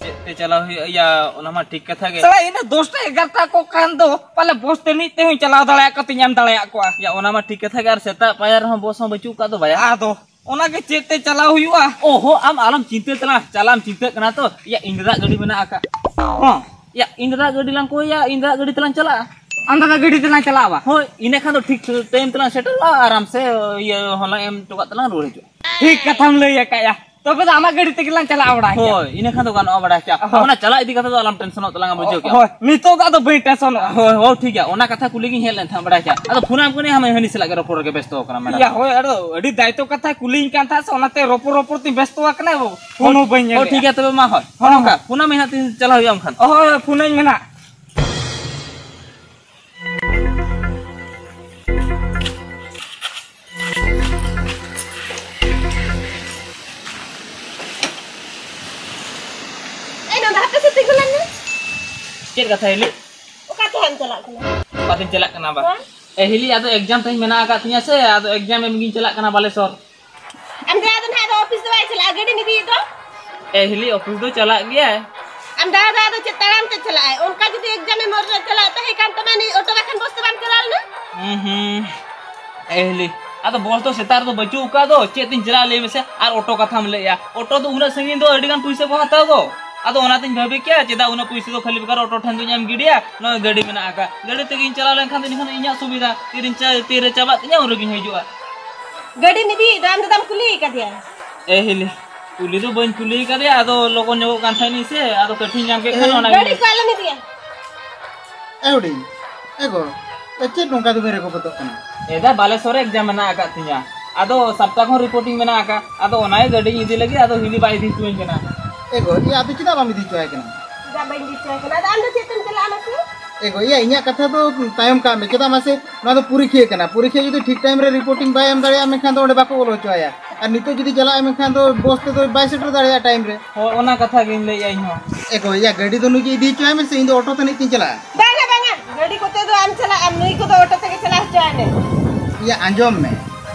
ᱪᱮᱫ ᱛᱮ ᱪᱟᱞᱟᱣ ᱦᱩᱭᱩᱜᱼᱟ? ᱭᱟ, ᱚᱱᱟ ᱢᱟ ᱴᱷᱤᱠ ᱠᱟᱛᱷᱟ ᱜᱮ᱾ ᱥᱟᱞᱟ, ᱤᱱᱟᱹ ᱫᱚᱥᱴᱟ ᱮᱜᱟᱨᱚᱴᱟ ᱠᱚ ᱠᱷᱟᱱ ᱫᱚ ᱯᱟᱞᱮ ᱵᱚᱥ ᱛᱟᱹᱱᱤᱡ ᱛᱮᱦᱚᱸᱧ ᱪᱟᱞᱟᱣ ᱫᱟᱲᱮᱭᱟᱜ ᱠᱚ ᱛᱤᱧ ᱧᱟᱢ ᱫᱟᱲᱮᱭᱟᱜ ᱠᱚᱣᱟ᱾ ᱭᱟ, ᱚᱱᱟ ᱢᱟ ᱴᱷᱤᱠ ᱠᱟᱛᱷᱟ ᱜᱮ, ᱟᱨ ᱥᱮᱛᱟᱜ ᱯᱟᱭᱟᱨ ᱨᱮᱦᱚᱸ ᱵᱚᱥ ᱦᱚᱸ ᱵᱟᱹᱪᱩᱜ ᱠᱟᱜ ᱫᱚ ᱵᱟᱭᱟ᱾ ᱟᱫᱚ ᱚᱱᱟ ᱜᱮ ᱪᱮᱫ ᱛᱮ ᱪᱟᱞᱟᱣ ᱦᱩᱭᱩᱜᱼᱟ? ᱚᱦᱚ, ᱟᱢ ᱟᱞᱚᱢ ᱪᱤᱱᱛᱟᱹ ᱛᱟᱞᱟᱝ, ᱪᱟᱞᱟᱜ ᱮᱢ ᱪᱤᱱᱛᱟᱹᱜ ᱠᱟᱱᱟ ᱛᱚ, ᱭᱟ, ᱤᱧ ᱫᱟᱫᱟ ᱜᱟᱹᱰᱤ ᱢᱮᱱᱟᱜ ᱟᱠᱟᱫ᱾ ᱦᱚᱸ᱾ ᱭᱟ, ᱤᱧ ᱫᱟᱫᱟ ᱜᱟᱹᱰᱤ ᱞᱟᱝ ᱠᱚᱭᱟ, ᱤᱧ ᱫᱟᱫᱟ ᱜᱟᱹᱰᱤ ᱛᱮᱞᱟᱝ ᱪᱟᱞᱟᱜᱼᱟ᱾ ᱟᱢ ᱫᱟᱫᱟ ᱜᱟᱹᱰᱤ ᱛᱮᱞᱟᱝ ᱪᱟᱞᱟᱜᱼᱟ ᱵᱟ? ᱦᱳᱭ, ᱤᱱᱟᱹ ᱠᱷᱟᱱ ᱫᱚ ᱴᱷᱤᱠ ᱴᱟᱭᱤᱢ ᱛᱮᱞᱟᱝ ᱥᱮᱴᱮᱨᱚᱜᱼᱟ, ᱟᱨᱟᱢ ᱥᱮ ᱤᱭᱟᱹ ᱦᱚᱸᱞᱟᱝ ᱮᱢ ᱦᱚᱴᱚ ᱠᱟᱜ ᱛᱮᱞᱟᱝ ᱨᱩᱣᱟᱹᱲ ᱦᱤᱡᱩᱜᱼᱟ᱾ ᱴᱷᱤᱠ ᱠᱟᱛᱷᱟᱢ ᱞᱟᱹᱭ ᱟᱠᱟᱫᱼᱟ᱾ ᱛᱚᱵᱮ ᱫᱚ ᱟᱢᱟᱜ ᱜᱟᱹᱰᱤ ᱛᱮᱜᱮ ᱞᱟᱝ ᱪᱟᱞᱟᱜᱼᱟ ᱵᱟᱲᱟ ᱦᱚᱪᱚ᱾ ᱦᱳᱭ, ᱤᱱᱟᱹ ᱠᱷᱟᱱ ᱫᱚ ᱜᱟᱱᱚᱜᱼᱟ ᱵᱟᱲᱟ ᱦᱚᱪᱚ᱾ ᱦᱳᱭ᱾ ᱚᱱᱟ ᱪᱟᱞᱟᱜ ᱤᱫᱤ ᱠᱟᱛᱮ ᱫᱚ ᱟᱞᱚᱢ ᱴᱮᱱᱥᱚᱱᱚᱜ ᱛᱟᱞᱟᱝᱟ, ᱵᱩᱡᱷᱟᱹᱣ ᱠᱮᱜᱼᱟᱢ? ᱦᱳᱭ, ᱱᱤᱛᱚᱜ ᱫᱚ ᱟᱫᱚ ᱵᱟᱹᱧ ᱴᱮᱱᱥᱚᱱᱚᱜᱼᱟ᱾ ᱦᱳᱭ, ᱦᱳᱭ, ᱴᱷᱤᱠ ᱜᱮᱭᱟ, ᱚᱱᱟ ᱠᱟᱛᱷᱟ ᱠᱩᱞᱤ ᱜᱤᱧ ᱦᱮᱡ ᱞᱮᱱ ᱛᱟᱦᱮᱸᱫ ᱵᱟᱲᱟᱭ ᱠᱮᱜᱼᱟᱢ᱾ ᱟᱫᱚ ᱯᱷᱳᱱᱟᱢ ᱠᱟᱹᱱᱟᱹᱧ, ᱦᱟᱹᱱᱤ ᱥᱟᱞᱟᱜ ᱜᱮ ᱨᱚᱯᱚᱲ ᱨᱮᱜᱮ ᱵᱮᱥᱛᱚ ᱟᱠᱟᱱᱟ ᱢᱮᱰᱟᱢ᱾ ᱭᱟ, ᱦᱳᱭ, ᱟᱫᱚ ᱟᱹᱰᱤ ᱫᱟᱭᱤᱛᱛᱚ ᱠᱟᱛᱷᱟᱭ ᱠᱩᱞᱤᱧ ᱠᱟᱱ ᱛᱟᱦᱮᱸᱫ ᱥᱮ, ᱚᱱᱟᱛᱮ ᱨᱚᱯᱚᱲ ᱨᱚᱯᱚᱲ ᱛᱤᱧ ᱵᱮᱥᱛᱚ ᱟᱠᱟᱱᱟ, ᱯᱷᱳᱱ ᱦᱚᱸ ᱵᱟᱹᱧ ᱦᱳᱭ, ᱧᱮᱞ ᱴᱷᱤᱠ ᱜᱮᱭᱟ, ᱛᱚᱵᱮ ᱢᱟ, ᱦᱳᱭ, ᱦᱳᱭ᱾ ᱦᱚᱸ, ᱱᱚᱝᱠᱟ, ᱯᱷᱳᱱᱟᱢ ᱦᱟᱸᱜ ᱛᱤᱥ ᱪᱟᱞᱟᱣ ᱦᱩᱭᱩᱜᱼᱟ ᱮᱱᱠᱷᱟᱱ᱾ ᱦᱳᱭ, ᱦᱳᱭ, ᱯᱷᱳᱱᱟᱹᱧ ᱢᱮ ᱱᱟᱜ᱾ ᱪᱮᱫ ᱠᱟᱛᱷᱟ ᱦᱤᱞᱤ? ᱚᱠᱟ ᱛᱮ ᱦᱟᱸᱜ ᱮᱢ ᱪᱟᱞᱟᱜ ᱠᱟᱱᱟ? ᱚᱠᱟ ᱛᱮᱧ ᱪᱟᱞᱟᱜ ᱠᱟᱱᱟ ᱵᱟ? ᱦᱮᱸ? ᱮ ᱦᱤᱞᱤ, ᱟᱫᱚ ᱮᱠᱡᱟᱢ ᱛᱮᱦᱮᱧ ᱢᱮᱱᱟᱜ ᱟᱠᱟᱫ ᱛᱤᱧᱟᱹ ᱥᱮ, ᱟᱫᱚ ᱮᱠᱡᱟᱢ ᱮᱢ ᱜᱤᱧ ᱪᱟᱞᱟᱜ ᱠᱟᱱᱟ ᱵᱟᱞᱮᱥᱚᱨ᱾ ᱟᱢ ᱫᱟᱫᱟ ᱫᱚ ᱱᱟᱦᱟᱜ ᱫᱚ ᱚᱯᱷᱤᱥ ᱫᱚ ᱵᱟᱭ ᱪᱟᱞᱟᱜᱼᱟ, ᱜᱟᱹᱰᱤᱢ ᱤᱫᱤᱭᱮᱫ ᱫᱚ? ᱮ ᱦᱤᱞᱤ, ᱚᱯᱷᱤᱥ ᱫᱚ ᱪᱟᱞᱟᱜ ᱜᱮᱭᱟᱭ᱾ ᱟᱢ ᱫᱟᱫᱟ ᱫᱚ ᱪᱮᱫ ᱛᱟᱲᱟᱢ ᱛᱮ ᱪᱟᱞᱟᱜᱼᱟᱭ? ᱚᱱᱠᱟ ᱡᱩᱫᱤ ᱮᱠᱡᱟᱢ ᱮᱢ ᱚᱞ ᱨᱮ ᱪᱟᱞᱟᱜ ᱛᱟᱦᱮᱸ ᱠᱟᱱ ᱛᱟᱢᱟ, ᱱᱩᱭ ᱚᱴᱳ ᱵᱟᱠᱷᱟᱱ ᱵᱚᱥ ᱛᱮ ᱵᱟᱢ ᱪᱟᱞᱟᱣ ᱞᱮᱱᱟ? ᱦᱩᱸ, ᱦᱩᱸ᱾ ᱮ ᱦᱤᱞᱤ, ᱟᱫᱚ ᱵᱚᱥ ᱫᱚ ᱥᱮᱛᱟᱜ ᱨᱮᱫᱚ ᱵᱟᱹᱪᱩᱜ ᱟᱠᱟᱫ ᱫᱚ, ᱪᱮᱫ ᱛᱤᱧ ᱪᱟᱞᱟᱜᱼᱟ ᱞᱟᱹᱭ ᱢᱮᱥᱮ? ᱟᱨ ᱚᱴᱳ ᱠᱟᱛᱷᱟᱢ ᱞᱟᱹᱭᱮᱜᱼᱟ, ᱚᱴᱳ ᱫᱚ ᱩᱱᱟᱹᱜ ᱥᱟᱺᱜᱤᱧ ᱫᱚ ᱟᱹᱰᱤ ᱜᱟᱱ ᱯᱩᱭᱥᱟᱹ ᱠᱚ ᱦᱟᱛᱟᱣ ᱫᱚ᱾ ᱟᱫᱚ ᱚᱱᱟᱛᱤᱧ ᱵᱷᱟᱹᱵᱤ ᱠᱮᱜᱼᱟ, ᱪᱮᱫᱟᱜ ᱩᱱᱟᱹᱜ ᱯᱩᱭᱥᱟᱹ ᱫᱚ ᱠᱷᱟᱹᱞᱤ ᱵᱮᱠᱟᱨ ᱚᱴᱳ ᱴᱷᱮᱱ ᱫᱩᱧ ᱮᱢ ᱜᱤᱰᱤᱭᱟ, ᱱᱚᱜᱼᱚᱭ ᱜᱟᱹᱰᱤ ᱢᱮᱱᱟᱜ ᱟᱠᱟᱫ, ᱜᱟᱹᱰᱤ ᱛᱮᱜᱤᱧ ᱪᱟᱞᱟᱣ ᱞᱮᱱᱠᱷᱟᱱ ᱫᱚ ᱤᱱᱟᱹᱠᱷᱟᱱ ᱤᱧᱟᱹᱜ ᱥᱩᱵᱤᱫᱷᱟ, ᱛᱤᱨᱤᱧ ᱪᱟ-, ᱛᱤᱨᱮ ᱪᱟᱵᱟᱜ ᱛᱤᱧᱟᱹ ᱩᱱ ᱨᱮᱜᱤᱧ ᱦᱤᱡᱩᱜᱼᱟ᱾ ᱜᱟᱹᱰᱤᱢ ᱤᱫᱤᱭᱮᱫ ᱫᱚ, ᱟᱢ ᱫᱟᱫᱟᱢ ᱠᱩᱞᱤ ᱟᱠᱟᱫᱮᱭᱟ? ᱮ ᱦᱤᱞᱤ, ᱠᱩᱞᱤ ᱫᱚ ᱵᱟᱹᱧ ᱠᱩᱞᱤ ᱟᱠᱟᱫᱮᱭᱟ, ᱟᱫᱚ ᱞᱚᱜᱚᱱ ᱧᱚᱜᱚᱜ ᱠᱟᱱ ᱛᱟᱦᱮᱱᱤᱧ ᱥᱮ, ᱟᱫᱚ ᱠᱟᱹᱴᱷᱤᱧ ᱧᱟᱢ ᱠᱮᱫ ᱠᱷᱟᱱ ᱮ, ᱚᱱᱟ ᱜᱟᱹᱰᱤ ᱠᱚ ᱟᱞᱚᱢ ᱤᱫᱤᱭᱟ᱾ ᱮ ᱦᱩᱰᱤᱧ, ᱮ ᱜᱚ, ᱮ ᱪᱮᱫ ᱱᱚᱝᱠᱟ ᱫᱚᱢᱮ ᱨᱮᱜᱚ ᱵᱚᱫᱚᱜ ᱠᱟᱱᱟ? ᱮ ᱫᱟ, ᱵᱟᱞᱮᱥᱚᱨ ᱨᱮ ᱮᱠᱡᱟᱢ ᱢᱮᱱᱟᱜ ᱟᱠᱟᱫ ᱛᱤᱧᱟ, ᱟᱫᱚ ᱥᱟᱯᱛᱟ ᱠᱷᱚᱱ ᱨᱤᱯᱳᱨᱴᱤᱝ ᱢᱮᱱᱟᱜ ᱟᱠᱟᱫ, ᱟᱫᱚ ᱚᱱᱟ ᱜᱮ ᱜᱟᱹᱰᱤᱧ ᱤᱫᱤ ᱞᱟᱹᱜᱤᱫ, ᱟᱫᱚ ᱦᱤᱞᱤ ᱵᱟᱭ ᱤᱫᱤ ᱦᱚᱪᱚᱣᱟᱹᱧ ᱠᱟᱱᱟ᱾ ᱮ ᱜᱚ, ᱮ ᱟᱫᱚ ᱪᱮᱫᱟᱜ ᱵᱟᱢ ᱤᱫᱤ ᱦᱚᱪᱚᱣᱟᱭ ᱠᱟᱱᱟ? ᱪᱮᱫᱟᱜ ᱵᱟᱹᱧ ᱤᱫᱤ ᱦᱚᱪᱚᱣᱟᱭ ᱠᱟᱱᱟ? ᱟᱫᱚ ᱟᱢ ᱫᱚ ᱪᱮᱫ ᱛᱮᱢ ᱪᱟᱞᱟᱜᱼᱟ ᱢᱟᱥᱮ? ᱮ ᱜᱚ, ᱮᱭᱟ, ᱤᱧᱟᱹᱜ ᱠᱟᱛᱷᱟ ᱫᱚ ᱛᱟᱭᱚᱢ ᱠᱟᱜ ᱢᱮ, ᱪᱮᱫᱟᱜ ᱢᱟᱥᱮ? ᱱᱚᱣᱟ ᱫᱚ ᱯᱚᱨᱤᱠᱷᱟ ᱠᱟᱱᱟ, ᱯᱚᱨᱤᱠᱷᱟ ᱡᱩᱫᱤ ᱴᱷᱤᱠ ᱴᱟᱭᱤᱢ ᱨᱮ ᱨᱤᱯᱳᱨᱴᱤᱝ ᱵᱟᱭ ᱮᱢ ᱫᱟᱲᱮᱭᱟᱜᱼᱟ, ᱢᱮᱱᱠᱷᱟᱱ ᱫᱚ ᱚᱸᱰᱮ ᱵᱟᱠᱚ ᱵᱚᱞᱚ ᱦᱚᱪᱚᱣᱟᱭᱟ᱾ ᱟᱨ ᱱᱤᱛᱚᱜ ᱡᱩᱫᱤ ᱪᱟᱞᱟᱜᱼᱟ, ᱢᱮᱱᱠᱷᱟᱱ ᱫᱚ ᱵᱚᱥ ᱛᱮᱫᱚ ᱵᱟᱭ ᱥᱮᱴᱮᱨ ᱫᱟᱲᱮᱭᱟᱜᱼᱟ ᱴᱟᱭᱤᱢ ᱨᱮ᱾ ᱦᱳᱭ, ᱚᱱᱟ ᱠᱟᱛᱷᱟ ᱜᱤᱧ ᱞᱟᱹᱭᱮᱜᱼᱟ ᱤᱧ ᱦᱚᱸ᱾ ᱮ ᱜᱚ, ᱮᱭᱟ, ᱜᱟᱹᱰᱤ ᱫᱚ ᱱᱩᱭ ᱜᱮ ᱤᱫᱤ ᱦᱚᱪᱚᱣᱟᱭ ᱢᱮᱥᱮ, ᱤᱧ ᱫᱚ ᱚᱴᱳ ᱛᱟᱹᱱᱤᱡ ᱛᱤᱧ ᱪᱟᱞᱟᱜᱼᱟ᱾ ᱵᱟᱝᱟ, ᱵᱟᱝᱟ, ᱜᱟᱹᱰᱤ ᱠᱚᱛᱮ ᱫᱚ ᱟᱢ ᱪᱟᱞᱟᱜ ᱟᱢ, ᱱᱩᱭ ᱠᱚᱫᱚ ᱚᱴᱳ ᱛᱮᱜᱮ ᱪᱟᱞᱟᱣ ᱦᱚᱪᱚᱣᱟᱭ ᱢᱮ᱾ ᱮᱭᱟ, ᱟᱸᱡᱚᱢ ᱢᱮ,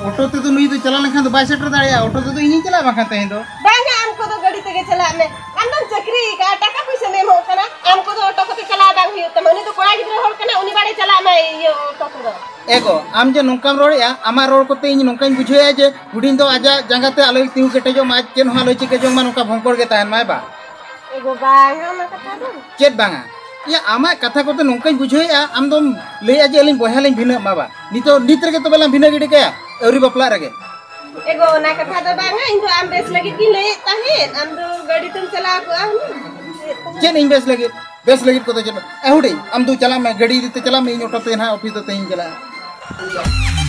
ᱚᱴᱳ ᱛᱮᱫᱚ ᱱᱩᱭ ᱫᱚ ᱪᱟᱞᱟᱣ ᱞᱮᱱᱠᱷᱟᱱ ᱫᱚ ᱵᱟᱭ ᱥᱮᱴᱮᱨ ᱫᱟᱲᱮᱭᱟᱜᱼᱟ, ᱚᱴᱳ ᱛᱮᱫᱚ ᱤᱧᱤᱧ ᱪᱟᱞᱟᱜᱼᱟ ᱵᱟᱝᱠᱷᱟᱱ ᱛᱮᱦᱮᱧ ᱫᱚ᱾ ᱵᱟᱝᱟ, ᱟᱢ ᱠᱚᱫᱚ ᱜᱟᱹᱰᱤ ᱛᱮᱜᱮ ᱪᱟᱞᱟᱜ ᱢᱮ, ᱟᱢ ᱫᱚᱢ ᱪᱟᱹᱠᱨᱤ ᱟᱠᱟᱫᱼᱟ, ᱴᱟᱠᱟ ᱯᱩᱭᱥᱟᱹᱢ ᱮᱢᱚᱜ ᱠᱟᱱᱟ, ᱟᱢ ᱠᱚᱫᱚ ᱚᱴᱳ ᱠᱚᱛᱮ ᱪᱟᱞᱟᱣ ᱵᱟᱝ ᱦᱩᱭᱩᱜ ᱛᱟᱢᱟ, ᱩᱱᱤ ᱫᱚ ᱠᱚᱲᱟ ᱜᱤᱫᱽᱨᱟᱹ ᱦᱚᱲ ᱠᱟᱱᱟᱭ, ᱩᱱᱤ ᱵᱟᱲᱮ ᱪᱟᱞᱟᱜ ᱢᱟᱭ ᱤᱭᱟᱹ ᱚᱴᱳ ᱛᱮᱫᱚ᱾ ᱮ ᱜᱚ, ᱟᱢ ᱡᱮ ᱱᱚᱝᱠᱟᱢ ᱨᱚᱲᱮᱜᱼᱟ, ᱟᱢᱟᱜ ᱨᱚᱲ ᱠᱚᱛᱮ ᱤᱧ ᱱᱚᱝᱠᱟᱧ ᱵᱩᱡᱷᱟᱹᱣᱮᱜᱼᱟ ᱡᱮ ᱦᱩᱰᱤᱧ ᱫᱚ ᱟᱡᱟᱜ ᱡᱟᱸᱜᱟ ᱛᱮ ᱟᱞᱚᱭ ᱛᱤᱸᱜᱩ ᱠᱮᱴᱮᱡᱚᱜ ᱢᱟ, ᱟᱡ ᱪᱮᱫ ᱦᱚᱸ ᱟᱞᱚᱭ ᱪᱤᱠᱟᱹ ᱡᱚᱝ ᱢᱟ, ᱱᱚᱝᱠᱟ ᱵᱷᱚᱝᱠᱚᱲ ᱜᱮ ᱛᱟᱦᱮᱱ ᱢᱟᱭ ᱵᱟ᱾ ᱮ ᱜᱚ, ᱵᱟᱝᱟ, ᱚᱱᱟ ᱠᱟᱛᱷᱟ ᱫᱚ᱾ ᱪᱮᱫ ᱵᱟᱝᱟ? ᱤᱭᱟᱹ, ᱟᱢᱟᱜ ᱠᱟᱛᱷᱟ ᱠᱚᱛᱮ ᱱᱚᱝᱠᱟᱧ ᱵᱩᱡᱷᱟᱹᱣᱮᱜᱼᱟ, ᱟᱢ ᱫᱚᱢ ᱞᱟᱹᱭᱮᱜᱼᱟ ᱡᱮ ᱟᱹᱞᱤᱧ ᱵᱚᱭᱦᱟ ᱞᱤᱧ ᱵᱷᱤᱱᱟᱹᱜ ᱢᱟ ᱵᱟ᱾ ᱱᱤᱛᱚᱜ, ᱱᱤᱛ ᱨᱮᱜᱮ ᱛᱚᱵᱮ ᱞᱟᱝ ᱵᱷᱤᱱᱟᱹ ᱜᱤᱰᱤ ᱠᱟᱭᱟ, ᱟᱹᱣᱨᱤ ᱵᱟᱯᱞᱟᱜ ᱨᱮᱜᱮ᱾ ᱮ ᱜᱚ, ᱚᱱᱟ ᱠᱟᱛᱷᱟ ᱫᱚ ᱵᱟᱝᱟ, ᱤᱧ ᱫᱚ ᱟᱢ ᱵᱮᱥ ᱞᱟᱹᱜᱤᱫ ᱜᱤᱧ ᱞᱟᱹᱭᱮᱫ ᱛᱟᱦᱮᱸᱫ, ᱟᱢ ᱫᱚ ᱜᱟᱹᱰᱤ ᱛᱮᱢ ᱪᱟᱞᱟᱣ ᱠᱚᱜᱼᱟ ᱦᱩᱱᱟᱹᱝ᱾ ᱪᱮᱫ ᱤᱧ ᱵᱮᱥ ᱞᱟᱹᱜᱤᱫ? ᱵᱮᱥ ᱞᱟᱹᱜᱤᱫ ᱠᱚᱫᱚ ᱪᱮᱫ? ᱮ ᱦᱩᱰᱤᱧ, ᱟᱢ ᱫᱚ ᱪᱟᱞᱟᱜ ᱢᱮ, ᱜᱟᱹᱰᱤ ᱤᱫᱤ ᱛᱮ ᱪᱟᱞᱟᱜ ᱢᱮ, ᱤᱧ ᱚᱴᱳ ᱛᱮ ᱱᱟᱦᱟᱜ ᱚᱯᱷᱤᱥ ᱫᱚ ᱛᱮᱦᱮᱧ ᱪᱟᱞᱟᱜᱼᱟ᱾